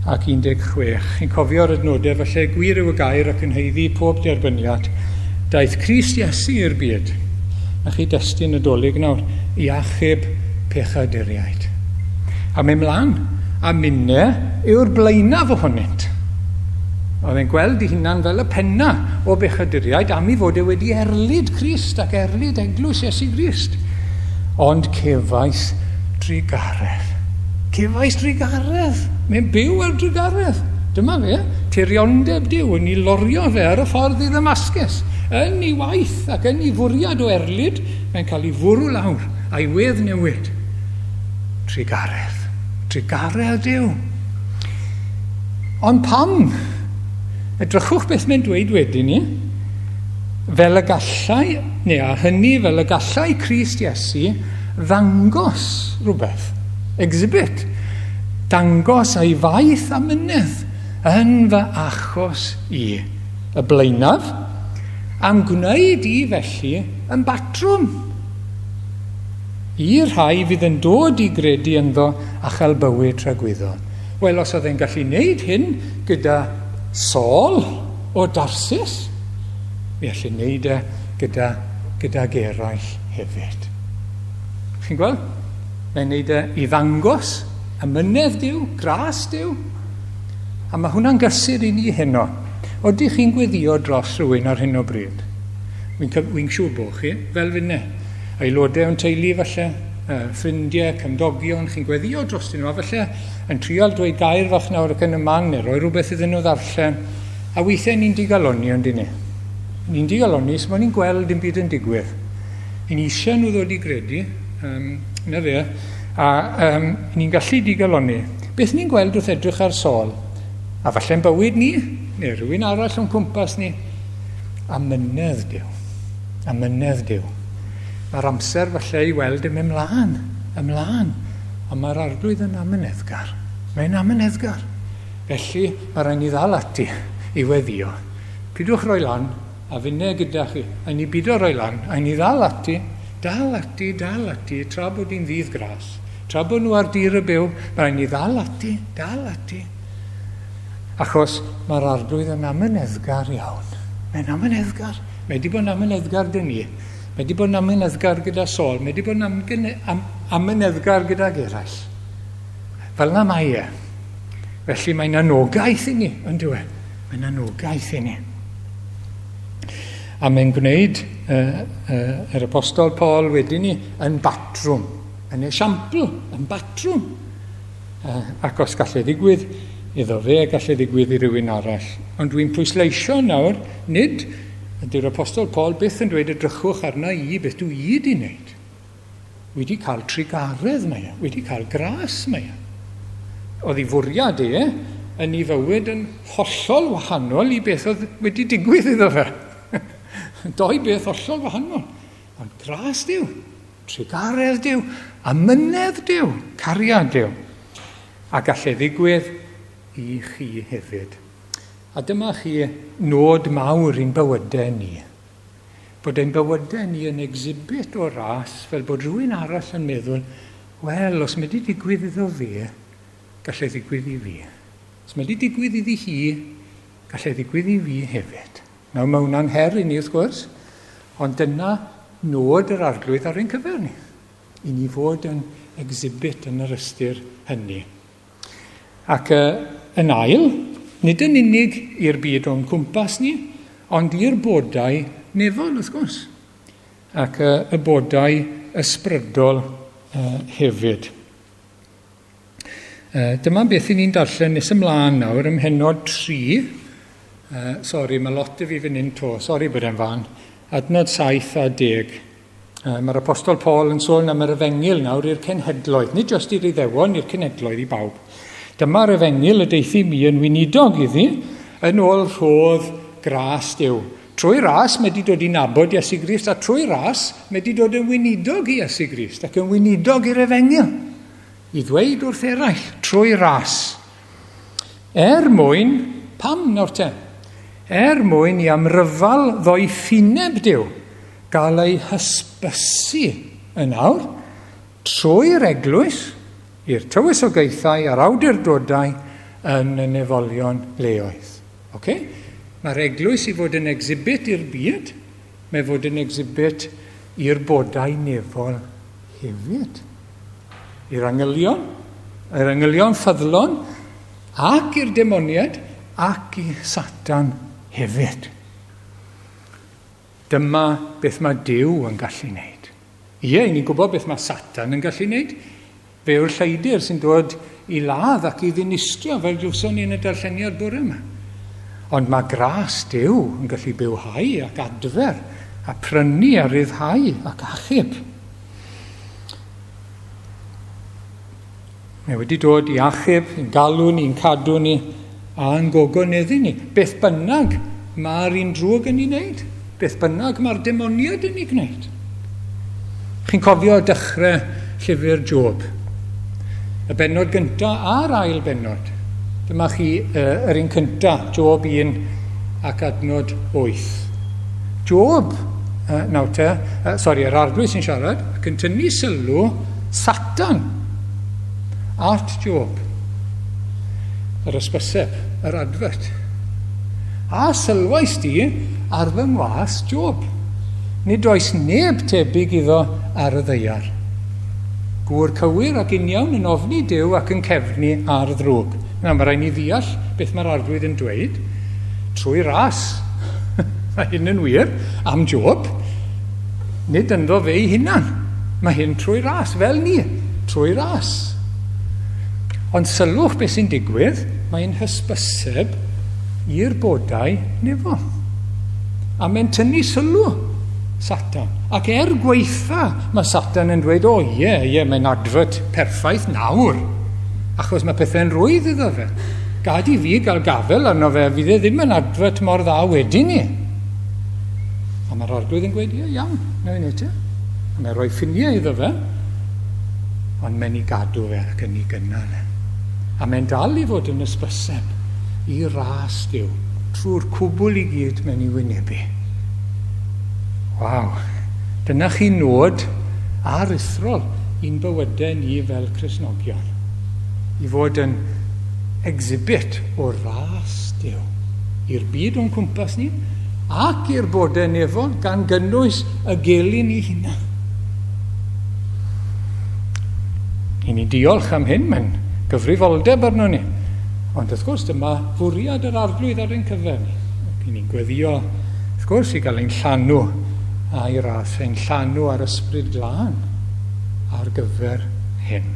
ac 16. Chi'n cofio'r adnodau falle, gwir yw y gair ac yn haeddu pob derbyniad. Daeth Crist Iesu i'r byd. Na chi destun Nadolig nawr, i achub pechaduriaid. A mynd mlaen, a minne yw'r blaenaf ohonynt. Oedd e'n gweld ei hunan fel y penna o bechaduriaid am ei fod e wedi erlid Crist ac erlid eglwys Iesu Grist. Ond cefais drugaredd. Cefais drugaredd. Mae'n byw ar drugaredd. Dyma fe, tiriondeb Duw yn ei lorio fe ar y ffordd i Ddamascus. Yn ei waith ac yn ei fwriad o erlid, mae'n cael ei fwrw lawr a'i wedd newid. Trugaredd. Trugaredd Duw. Ond pam? Edrychwch beth mae'n dweud wedyn ni. Fel y gallai, neu a hynny fel y gallai Crist Iesu ddangos rhywbeth. Exhibit. Dangos ei faith a mynedd yn fy achos i. Y blaenaf, am gwneud i felly yn batrwm i'r rhai fydd yn dod i gredu ynddo a chael bywyd tragwyddol. Wel, os oedd e'n gallu wneud hyn gyda Saul o Darsus, mi allu wneud e gyda, gydag eraill hefyd. Chi'n gweld? Mae'n wneud e i ddangos amynedd Duw, gras Duw. A mae hwnna'n gysur i ni heno. Odych chi'n gweddio dros rhywun ar hyn o bryd? Wi'n wi siŵr bod chi, fel finne. Aelodau o'n teulu falle, ffrindiau, cymdogion, chi'n gweddio drostyn nhw, a falle yn trial dweud gair fach nawr ac yn y man, neu roi rhywbeth iddyn nhw ddarllen. A weithiau ni'n digalonni, ond ni. Ni'n digalonni, so ni'n gweld dim byd yn digwydd. Ni'n eisiau nhw ddod i gredu, na fe, a ni'n gallu digalonni. Beth ni'n gweld wrth edrych ar Saul, a falle'n bywyd ni, neu rhywun arall o'n cwmpas ni, amynedd Duw. Amynedd Duw. Mae'r amser falle i weld yn mynd mlaen, ymlaen, ond mae'r Arglwydd yn amyneddgar. Mae'n amyneddgar. Felly, mae rhaid ni ddal ati i weddio. Pidwch roi lan, a finne gyda chi. A ni bido roi lan, a ni ddal ati, dal ati, dal ati, tra bod hi'n ddydd gras. Tra bod nhw ar dir y byw, mae rhaid ni ddal ati, dal ati. Achos mae'r Arglwydd yn amyneddgar iawn. Mae'n amyneddgar. Mae wedi bod yn amyneddgar dyn ni. Mae wedi bod yn amyneddgar gyda Saul. Mae wedi bod yn am, amyneddgar gydag eraill. Fel yna mae e. Felly mae'n anogaeth i ni, yn dyw e? Mae'n anogaeth i ni. A mae'n gwneud yr apostol Paul wedyn ni yn batrwm, yn esiampl, yn batrwm. Ac os gall e ddigwydd iddo fe, gall e ddigwydd i rywun arall. Ond dwi'n pwysleisio nawr, nid ydy'r apostol Paul byth yn dweud edrychwch arna i, beth dwi i di wneud. Wedi cael trugaredd mae e, wedi cael gras mae e. Oedd ei fwriad e yn ei fywyd yn hollol wahanol i beth oedd wedi digwydd iddo fe. Doi beth hollol wahanol. Ond gras Duw, trugaredd Duw, amynedd Duw, cariad Duw. A gall e ddigwydd i chi hefyd. A dyma chi nod mawr i'n bywydau ni. Bod ein bywydau ni yn exhibit o ras fel bod rhywun arall yn meddwl, wel, os mae wedi digwydd iddo fe, gallai ddigwydd i fi. Os mae wedi digwydd iddi hi, gallai ddigwydd i fi hefyd. Nawr mae hwnna'n her i ni wrth gwrs, ond dyna nod yr Arglwydd ar ein cyfer ni. I ni fod yn exhibit yn yr ystyr hynny. Ac yn ail, nid yn unig i'r byd o'n cwmpas ni, ond i'r bodau nefol wrth gwrs. Ac y bodau ysbrydol hefyd. Dyma beth i ni'n darllen nes ymlaen nawr ym mhennod 3. Sori, mae lot i fi fan hyn to. Sori bod e'n fan. Adnod 7 a 10. Mae'r Apostol Paul yn sôn am yr efengyl nawr i'r cenhedloedd, nid jyst i'r Iddewon, i'r cenhedloedd i bawb. Dyma'r efengyl y deithi mi yn weinidog iddi, yn ôl rhodd gras Duw. Trwy ras mae wedi dod i nabod Iesu Grist, a trwy ras mae wedi dod yn weinidog i Iesu Grist, ac yn weinidog i'r efengyl, i ddweud wrth eraill, trwy ras. Er mwyn, pam nawr te? Er mwyn i amryfal ddoethineb Duw gael ei hysbysu yn awr, trwy'r eglwys, i'r tywysogaethau a'r awdurdodau yn y nefolion leoedd. Okay? Mae'r eglwys i fod yn exhibit i'r byd. Mae fod yn exhibit i'r bodau nefol hefyd. I'r angylion, yr angylion ffyddlon, ac i'r demoniaid, ac i Satan hefyd. Dyma beth mae Duw yn gallu wneud. Ie, i ni'n gwybod beth mae Satan yn gallu wneud. Fe yw'r lleidr sy'n dod i ladd ac i ddinistrio, fel glywson ni yn y darlleniad bore yma. Ond mae gras Duw yn gallu bywhau ac adfer a prynu a ryddhau ac achub. Mae wedi dod i achub, i'n galw ni, i'n cadw ni, a'n gogoneddu ni. Beth bynnag mae'r un drwg yn ei wneud, beth bynnag mae'r demoniad yn ei gwneud. Chi'n cofio dechrau llyfr Job? Y bennod gyntaf a'r ail bennod. Dyma chi uh, yr un cyntaf, Job 1 ac adnod 8. Job, uh, nawr te, uh, sori, yr arglwydd sy'n siarad, ac yn tynnu sylw Satan at Job. Yr ysbyseb, yr advert. A sylwais di ar fy ngwas Job. Nid oes neb tebyg iddo ar y ddaear. Gŵr cywir ac uniawn yn ofni Duw ac yn cefnu ar ddrwg. Nawr, mae rhaid ni ddeall beth mae'r arglwydd yn dweud trwy ras. Mae hyn yn wir am Job. Nid ynddo fe ei hunan. Mae hyn trwy ras, fel ni, trwy ras. Ond sylwch beth sy'n digwydd, mae'n hysbyseb i'r bodau nefol. A mae'n tynnu sylw Satan. Ac er gweitha, mae Satan yn dweud, o ie, ie, mae'n advert perffaith nawr. Achos mae pethau'n rwydd iddo fe. Gad i fi gael gafel arno fe, fydd e ddim yn advert mor dda wedyn ni. A mae'r arglwydd yn gweud, ie, iawn, na i wneud ti. A mae'n rhoi ffiniau iddo fe, ond mae'n ei gadw fe ac yn ei gynnal e. A mae'n dal i fod yn ysbyseb i ras Duw trwy'r cwbl i gyd mae'n ei wynebu. Waw! Dyna chi nod aruthrol i'n bywydau ni fel Cristnogion. I fod yn exhibit o ras Duw i'r byd o'n cwmpas ni ac i'r bodau nefol gan gynnwys y gelyn ei hunan. I ni diolch am hyn, mae'n gyfrifoldeb arno ni. Ond wrth gwrs, dyma fwriad yr arglwydd ar ein cyfer ni. Ac i ni'n gweddio, wrth gwrs, i gael ein llanw a'i ras, ein llanw ar ysbryd glân ar gyfer hyn.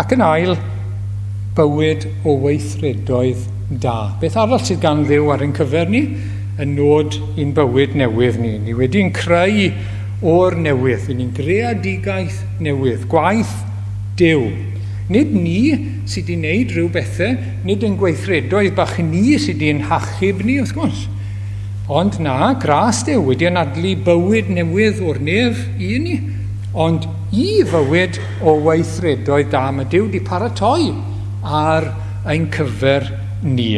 Ac yn ail, bywyd o weithredoedd da. Beth arall sydd gan Dduw ar ein cyfer ni? Y nod i'n bywyd newydd ni. Ni wedi'n creu o'r newydd. Yn ni'n greadigaeth newydd. Gwaith Duw. Nid ni sydd wedi wneud rhyw bethau, nid yn gweithredoedd bach ni sydd wedi'n hachub ni, wrth gwrs. Ond na, gras Duw wedi anadlu bywyd newydd o'r nef i ni, ond i fywyd o weithredoedd da mae Duw wedi paratoi ar ein cyfer ni.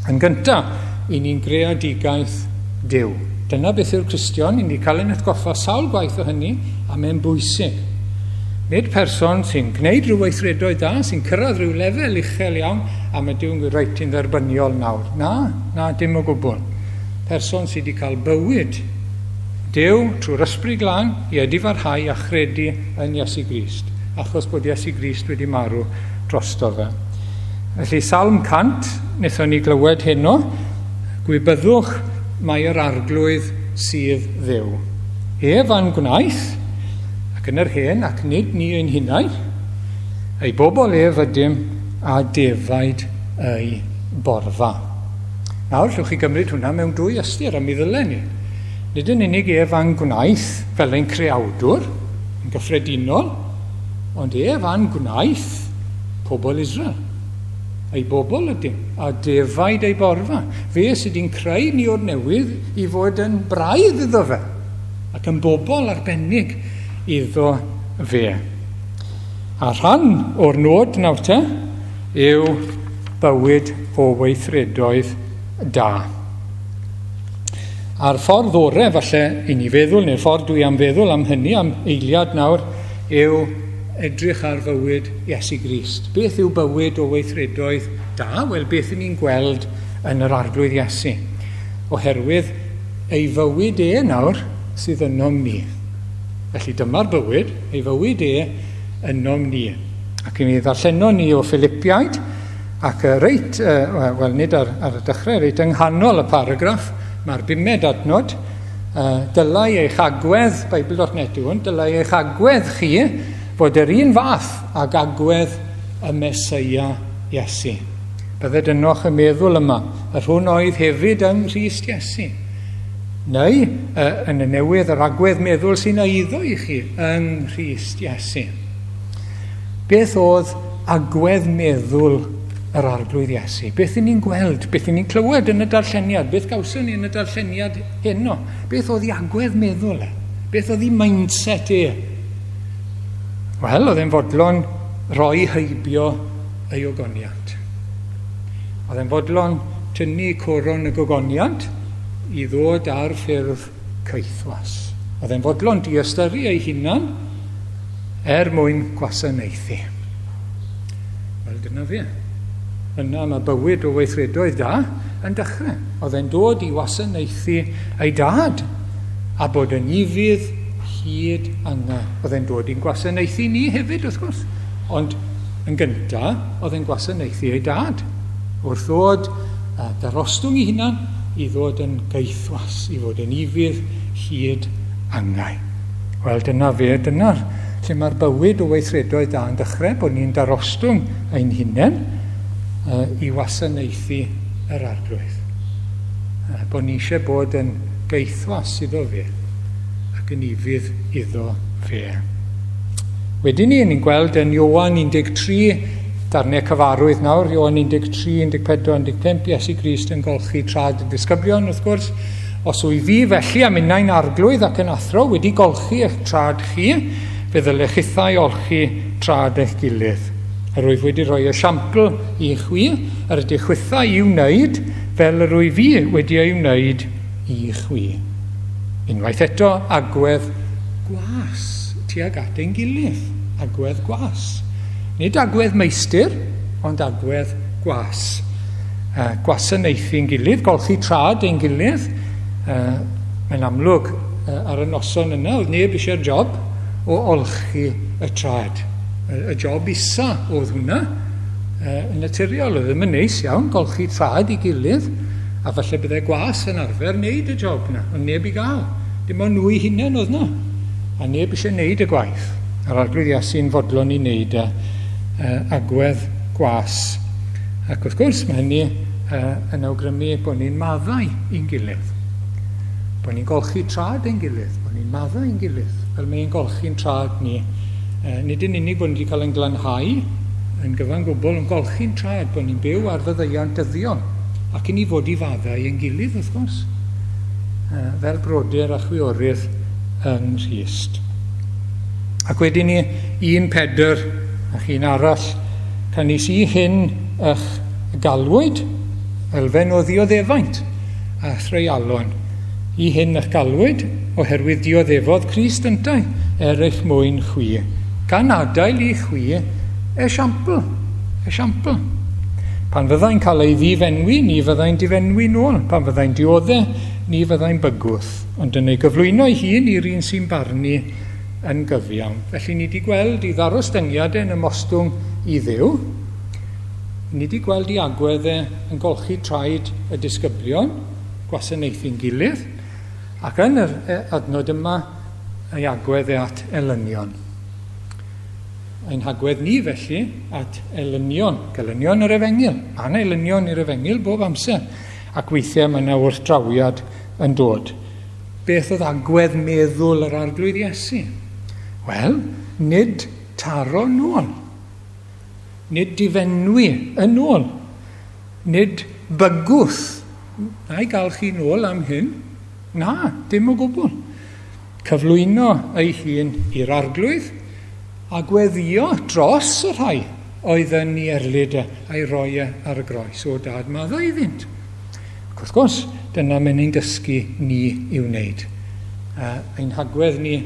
Yn gyntaf, i ni'n greadigaeth Duw. Dyna beth yw'r Cristion, i ni cael ein atgoffa sawl gwaith o hynny, a mae'n bwysig. Nid person sy'n gwneud rhyw weithredoedd da, sy'n cyrraedd rhyw lefel uchel iawn, a mae Duw'n gweud, reit, ti'n dderbyniol nawr. Na, na, dim o gwbl. Person sydd wedi cael bywyd Duw trwy'r Ysbryd Glân i edifarhau a chredu yn Iesu Grist, achos bod Iesu Grist wedi marw drosto fe. Felly, Salm 100, wnaethon ni glywed heno, gwybyddwch mae yr arglwydd sydd Dduw. Ef a'n gwnaeth, ac yn yr hen, ac nid ni ein hunain, ei bobl ef ydym a defaid ei borfa. Nawr, llwch chi gymryd hwnna mewn dwy ystyr, a mi ddylen ni. Nid yn unig ef a'n gwnaeth fel ein creawdwr, yn gyffredinol, ond ef a'n gwnaeth pobl Israel. Ei bobl ydym, a defaid ei borfa. Fe sydd wedi'n creu ni o'r newydd i fod yn braidd iddo fe, ac yn bobl arbennig iddo fe. A rhan o'r nod nawr te yw bywyd o weithredoedd da. A'r ffordd orau falle i ni feddwl, neu'r ffordd dwi am feddwl am hynny, am eiliad nawr, yw edrych ar fywyd Iesu Grist. Beth yw bywyd o weithredoedd da? Wel, beth y'n ni'n gweld yn yr Arglwydd Iesu? Oherwydd Ei fywyd e nawr sydd ynom ni. Felly dyma'r bywyd, ei fywyd e ynom ni. Ac i mi ddarllenon ni o Philipiaid, ac reit, wel nid ar, ar y dechrau, reit yng nghanol y paragraff, mae'r bumed adnod, dylai eich agwedd, Bible.net yw hwn, dylai eich agwedd chi fod yr un fath ag agwedd y Mesoea Iesu. Bydded ynoch y meddwl yma, yr hwn oedd hefyd yng Nghrist Iesu. Neu, yn y newydd, yr agwedd meddwl sy'n eiddo i chi yng Nghrist Iesu. Beth oedd agwedd meddwl yr Arglwydd Iesu? Beth y'n ni'n gweld? Beth y'n ni'n clywed yn y darlleniad? Beth gawson ni yn y darlleniad heno? Beth oedd ei agwedd meddwl e? Beth oedd ei mindset e? Wel, oedd e'n fodlon roi heibio ei ogoniant. Oedd e'n fodlon tynnu coron y gogoniant i ddod ar ffurf caethwas. Oedd e'n fodlon diystyru ei hunan er mwyn gwasanaethu. Wel, dyna fe. Yna mae bywyd o weithredoedd da yn dechrau. Oedd e'n dod i wasanaethu ei dad a bod yn ufudd hyd angau. Oedd e'n dod i'n gwasanaethu ni hefyd, wrth gwrs. Ond yn gynta, oedd e'n gwasanaethu ei dad. Wrth ddod a darostwng ei hunan i ddod yn gaethwas, i fod yn ufudd hyd angau. Wel, dyna fe, dyna'r lle mae'r bywyd o weithredoedd da yn dechrau, bod ni'n darostwng ein hunain uh, i wasanaethu yr arglwydd. Uh, bod ni eisiau bod yn gaethwas iddo fe ac yn ufudd iddo fe. Wedyn ni, ni'n gweld yn Ioan 13, darnau cyfarwydd nawr, Ioan 13, 14, 15, Iesu Grist yn golchi trad y disgyblion, wrth gwrs. Os wyf fi felly a minnau'n arglwydd ac yn athro wedi golchi eich trad chi, fe ddylech chithau olchi trad eich gilydd. Yr wyf wedi rhoi esiampl i chwi, yr ydych chwithau i'w wneud fel yr wyf fi wedi ei wneud i chwi. Unwaith eto, agwedd gwas tuag at ein gilydd. Agwedd gwas. Nid agwedd meistr, ond agwedd gwas. Uh, gwasanaethu'n gilydd, golchi trad ein gilydd. Uh, mae'n amlwg uh, ar y noson yna, oedd neb eisiau'r job o olchi y trad. Y, y job isa oedd hwnna. Uh, yn naturiol, oedd ddim yn neis iawn, golchi trad i gilydd, a falle byddai gwas yn arfer wneud y job na, ond neb i gael. Dim ond nhw i hunain oedd na, a neb eisiau wneud y gwaith. A'r Arglwydd Iesu'n fodlon i wneud y uh, agwedd gwas. Ac wrth gwrs, mae hynny uh, yn awgrymu bod ni'n maddau i'n gilydd. Bod ni'n golchi trad ein gilydd, bod ni'n maddau i'n gilydd, fel mae'n golchi'n trad ni. Uh, nid yn unig bod ni wedi cael ein glanhau yn gyfan gwbl, yn golchi'n trad, bod ni'n byw ar fyddeion dyddiol, ac i ni fod i faddau ein gilydd, wrth gwrs, uh, fel brodyr a chwiorydd yng Nghrist. Ac wedyn ni, 1 Pedr ac un arall, canys i hyn ych galwyd, elfen o ddioddefaint a threialon. I hyn ych galwyd, oherwydd dioddefodd Crist yntau er eich mwyn chwi, gan adael i chwi esiampl, esiampl. Pan fyddai'n cael ei ddifenwi, ni fyddai'n difenwi nôl. Pan fyddai'n diodde, ni fyddai'n bygwth, ond yn ei gyflwyno ei hun i'r un sy'n barnu yn gyfiawn. Felly ni wedi gweld i ddarostyngiad e'n ymostwng i Dduw. Ni wedi gweld i agwedd e yn golchi traed y disgyblion, gwasanaethu'n gilydd, ac yn yr adnod yma, ei agwedd e at elynion. Ein hagwedd ni felly at elynion, gelynion yr efengyl. Mae yna elynion i'r efengyl bob amser, ac weithiau mae yna wrthdrawiad yn dod. Beth oedd agwedd meddwl yr Arglwydd Iesu? Wel, nid taro nôl. Nid difenwi yn ôl. Nid bygwth. Na i gael chi nôl am hyn. Na, dim o gwbl. Cyflwyno ei hun i'r Arglwydd a gweddio dros y rhai oedd yn ei erlid e a'i roi e ar y groes. O dad, maddau iddynt. Ac wrth gwrs, dyna mae'n ein dysgu ni i'w wneud. Uh, ein hagwedd ni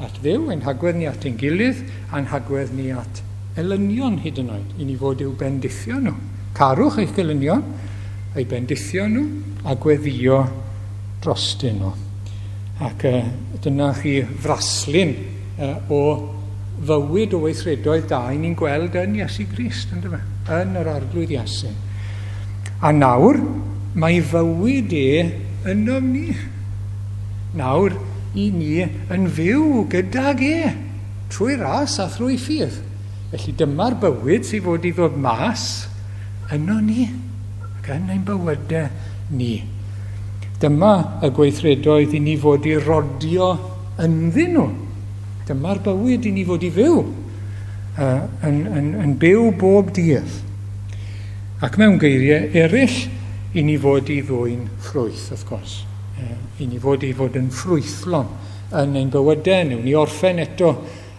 at Dduw, ein hagwedd ni at ein gilydd, a'n hagwedd ni at elynion hyd yn oed, i ni fod i'w bendithio nhw. Carwch eich gelynion, eu bendithio nhw, a gweddio drostyn nhw. Ac dyna chi fraslun o fywyd o weithredoedd da i ni'n gweld yn Iesu Grist, ynddo fe? Yn yr Arglwydd Iesu. A nawr, mae fywyd e ynom ni. Nawr, i ni yn fyw gydag e, trwy ras a thrwy ffydd. Felly dyma'r bywyd sydd fod i ddod mas yno ni, ac yn ein bywydau ni. Dyma y gweithredoedd i ni fod i rodio ynddyn nhw. Dyma'r bywyd i ni fod i fyw, yn, yn, yn byw bob dydd. Ac mewn geiriau eraill, i ni fod i ddwyn ffrwyth, wrth gwrs. I ni fod i fod yn ffrwythlon yn ein bywydau. Newn ni orffen eto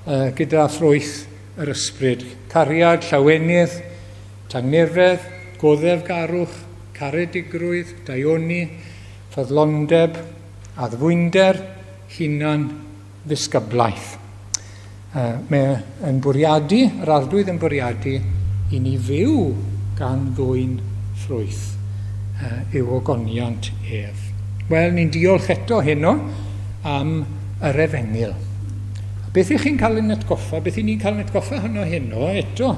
gyda ffrwyth yr ysbryd. Cariad, llawenydd, tangnefedd, goddefgarwch, caredigrwydd, daioni, ffyddlondeb, addfwynder, hunan ddisgyblaeth. Mae yn bwriadu, yr Arglwydd yn bwriadu i ni fyw gan ddwyn ffrwyth i'w ogoniant ef. Wel, ni'n diolch eto heno am yr efengyl. Beth ych chi'n cael yn atgoffa, beth i ni'n cael yn atgoffa hwnnw heno eto,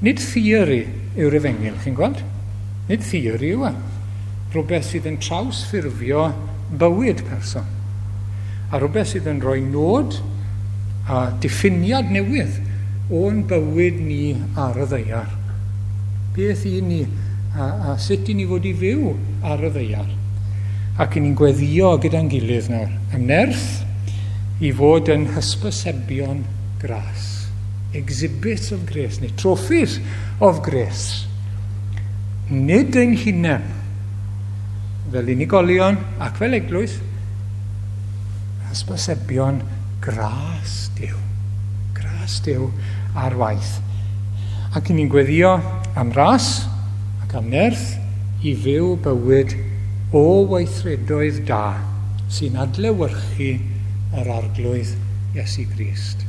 nid theori yw'r efengyl, chi'n gweld? Nid theori yw e. Rhywbeth sydd yn trawsffurfio bywyd person. A rhywbeth sydd yn rhoi nod a diffiniad newydd o'n bywyd ni ar y ddaear. Beth i ni a, a sut i ni fod i fyw ar y ddaear. Ac i ni'n gweddio gyda'n gilydd nawr am nerth i fod yn hysbysebion gras. Exhibits of grace, neu trophies of grace. Nid ein hunain, fel unigolion ac fel eglwys, hysbysebion gras Duw. Gras Duw ar waith. Ac i ni'n gweddio am ras ac am nerth i fyw bywyd o weithredoedd da sy'n adlewyrchu yr Arglwydd Iesu Grist.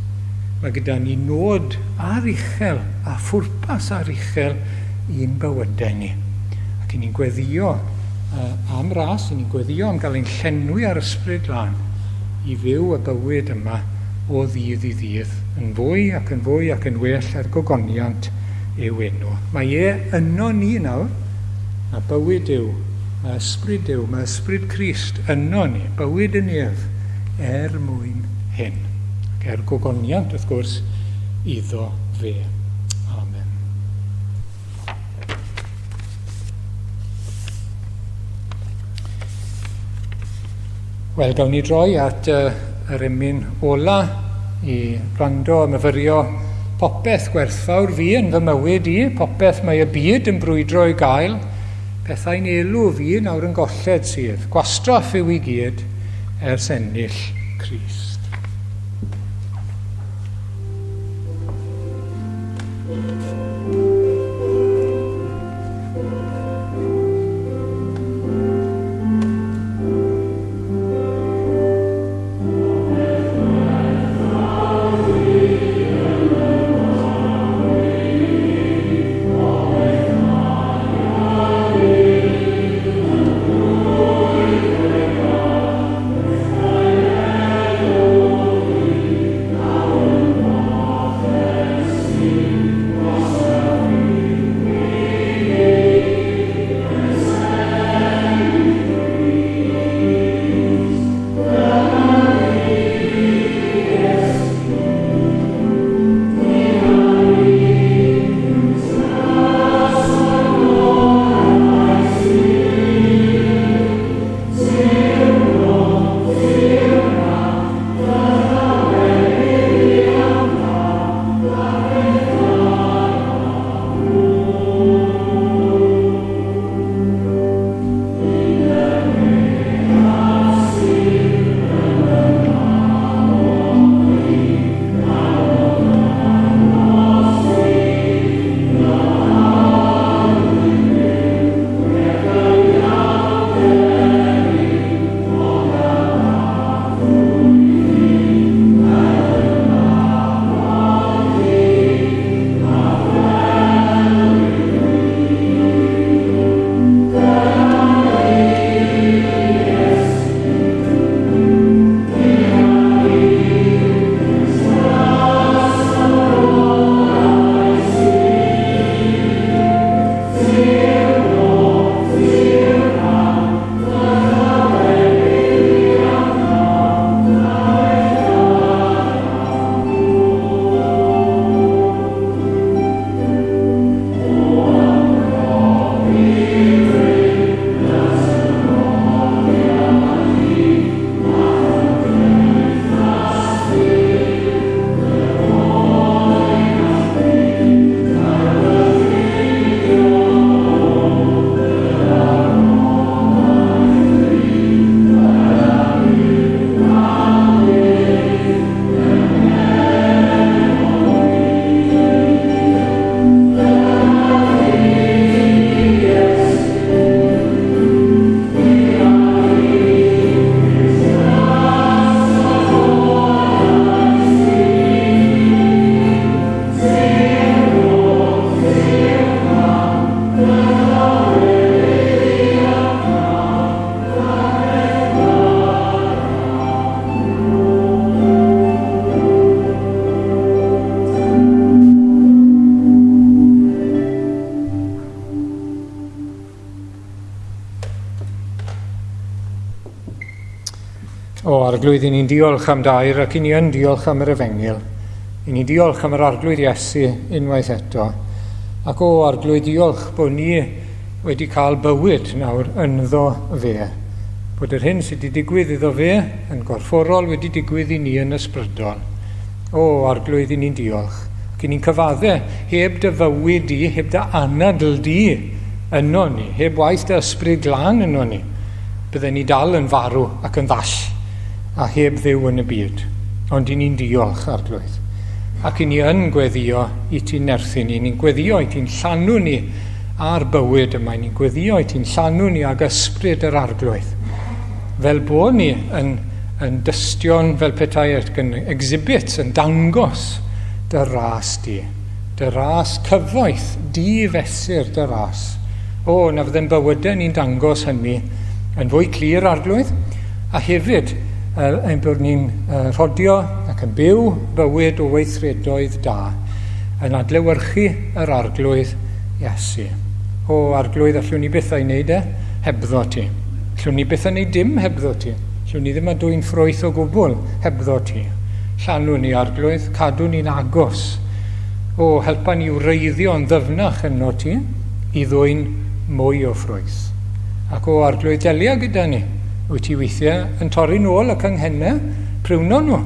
Mae gyda ni nod aruchel a phwrpas aruchel i'n bywydau ni. Ac i ni'n gweddio am ras, i ni'n gweddio am gael ein llenwi ar ysbryd glân i fyw y bywyd yma o ddydd i ddydd, yn fwy ac yn fwy ac yn well er gogoniant yw enw. Mae e yno ni nawr, mae bywyd yw, mae ysbryd yw, mae ysbryd Crist yno ni, bywyd yn ef, er mwyn hyn. Ac er gogoniant, wrth gwrs, iddo fe. Amen. Wel, gawn ni droi at yr emyn ola i wrando a myfyrio popeth gwerthfawr fi yn fy mywyd i, popeth mae y byd yn brwydro i gael, pethau'n elw fi nawr yn golled sydd, gwastraff yw i gyd ers ennill Crist. O Arglwydd, i ni'n diolch am dair ac i ni yn diolch am yr efengyl. I ni'n diolch am yr Arglwydd Iesu unwaith eto. Ac o Arglwydd, diolch bod ni wedi cael bywyd nawr ynddo fe. Bod yr hyn sydd wedi digwydd iddo fe yn gorfforol wedi digwydd i ni yn ysbrydol. O Arglwydd, i ni'n diolch. Ac i ni'n cyfadde heb dy fywyd di, heb dy anadl di yno ni, heb waith dy ysbryd glân yno ni, bydden ni dal yn farw ac yn ddall a heb Dduw yn y byd. Ond i ni'n diolch, Arglwydd. Ac i ni yn gweddio i ti'n nerthu ni, ni'n gweddio i ti'n llanw ni a'r bywyd yma, ni'n gweddio i ti'n llanw ni ag ysbryd yr Arglwydd. Fel bod ni yn, yn dystion fel petai ac yn exhibits, yn dangos dy ras di. Dy ras cyfoeth, di fesur dy ras. O, na fydde'n bywydau ni'n dangos hynny yn fwy clir, Arglwydd, a hefyd ein bod ni'n rhodio ac yn byw bywyd o weithredoedd da, yn adlewyrchu yr Arglwydd Iesu. O, Arglwydd, allwn ni byth a'i wneud e hebddo ti. Allwn ni byth a wneud dim hebddo ti. Allwn ni ddim a dwyn ffrwyth o gwbl hebddo ti. Llanw ni, Arglwydd, cadw ni'n agos. O, helpa ni wreiddio'n ddyfnach yno ti i ddwyn mwy o ffrwyth. Ac o, Arglwydd, delia gyda ni. Wyt ti weithiau yn torri nôl y canghennau, prywno nhw,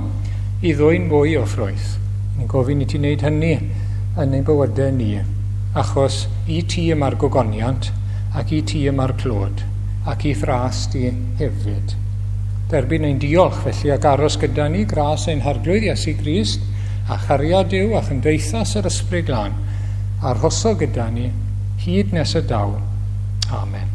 i ddwyn mwy o ffrwyth. Ni'n gofyn i ti wneud hynny yn ein bywydau ni, achos i ti y mae'r gogoniant, ac i ti y mae'r clod, ac i'th ras di hefyd. Derbyn ein diolch felly ac aros gyda ni gras ein Harglwydd Iesu Grist, a chariad Duw a chymdeithas yr Ysbryd Glân, arhoso gyda ni hyd nes y daw. Amen.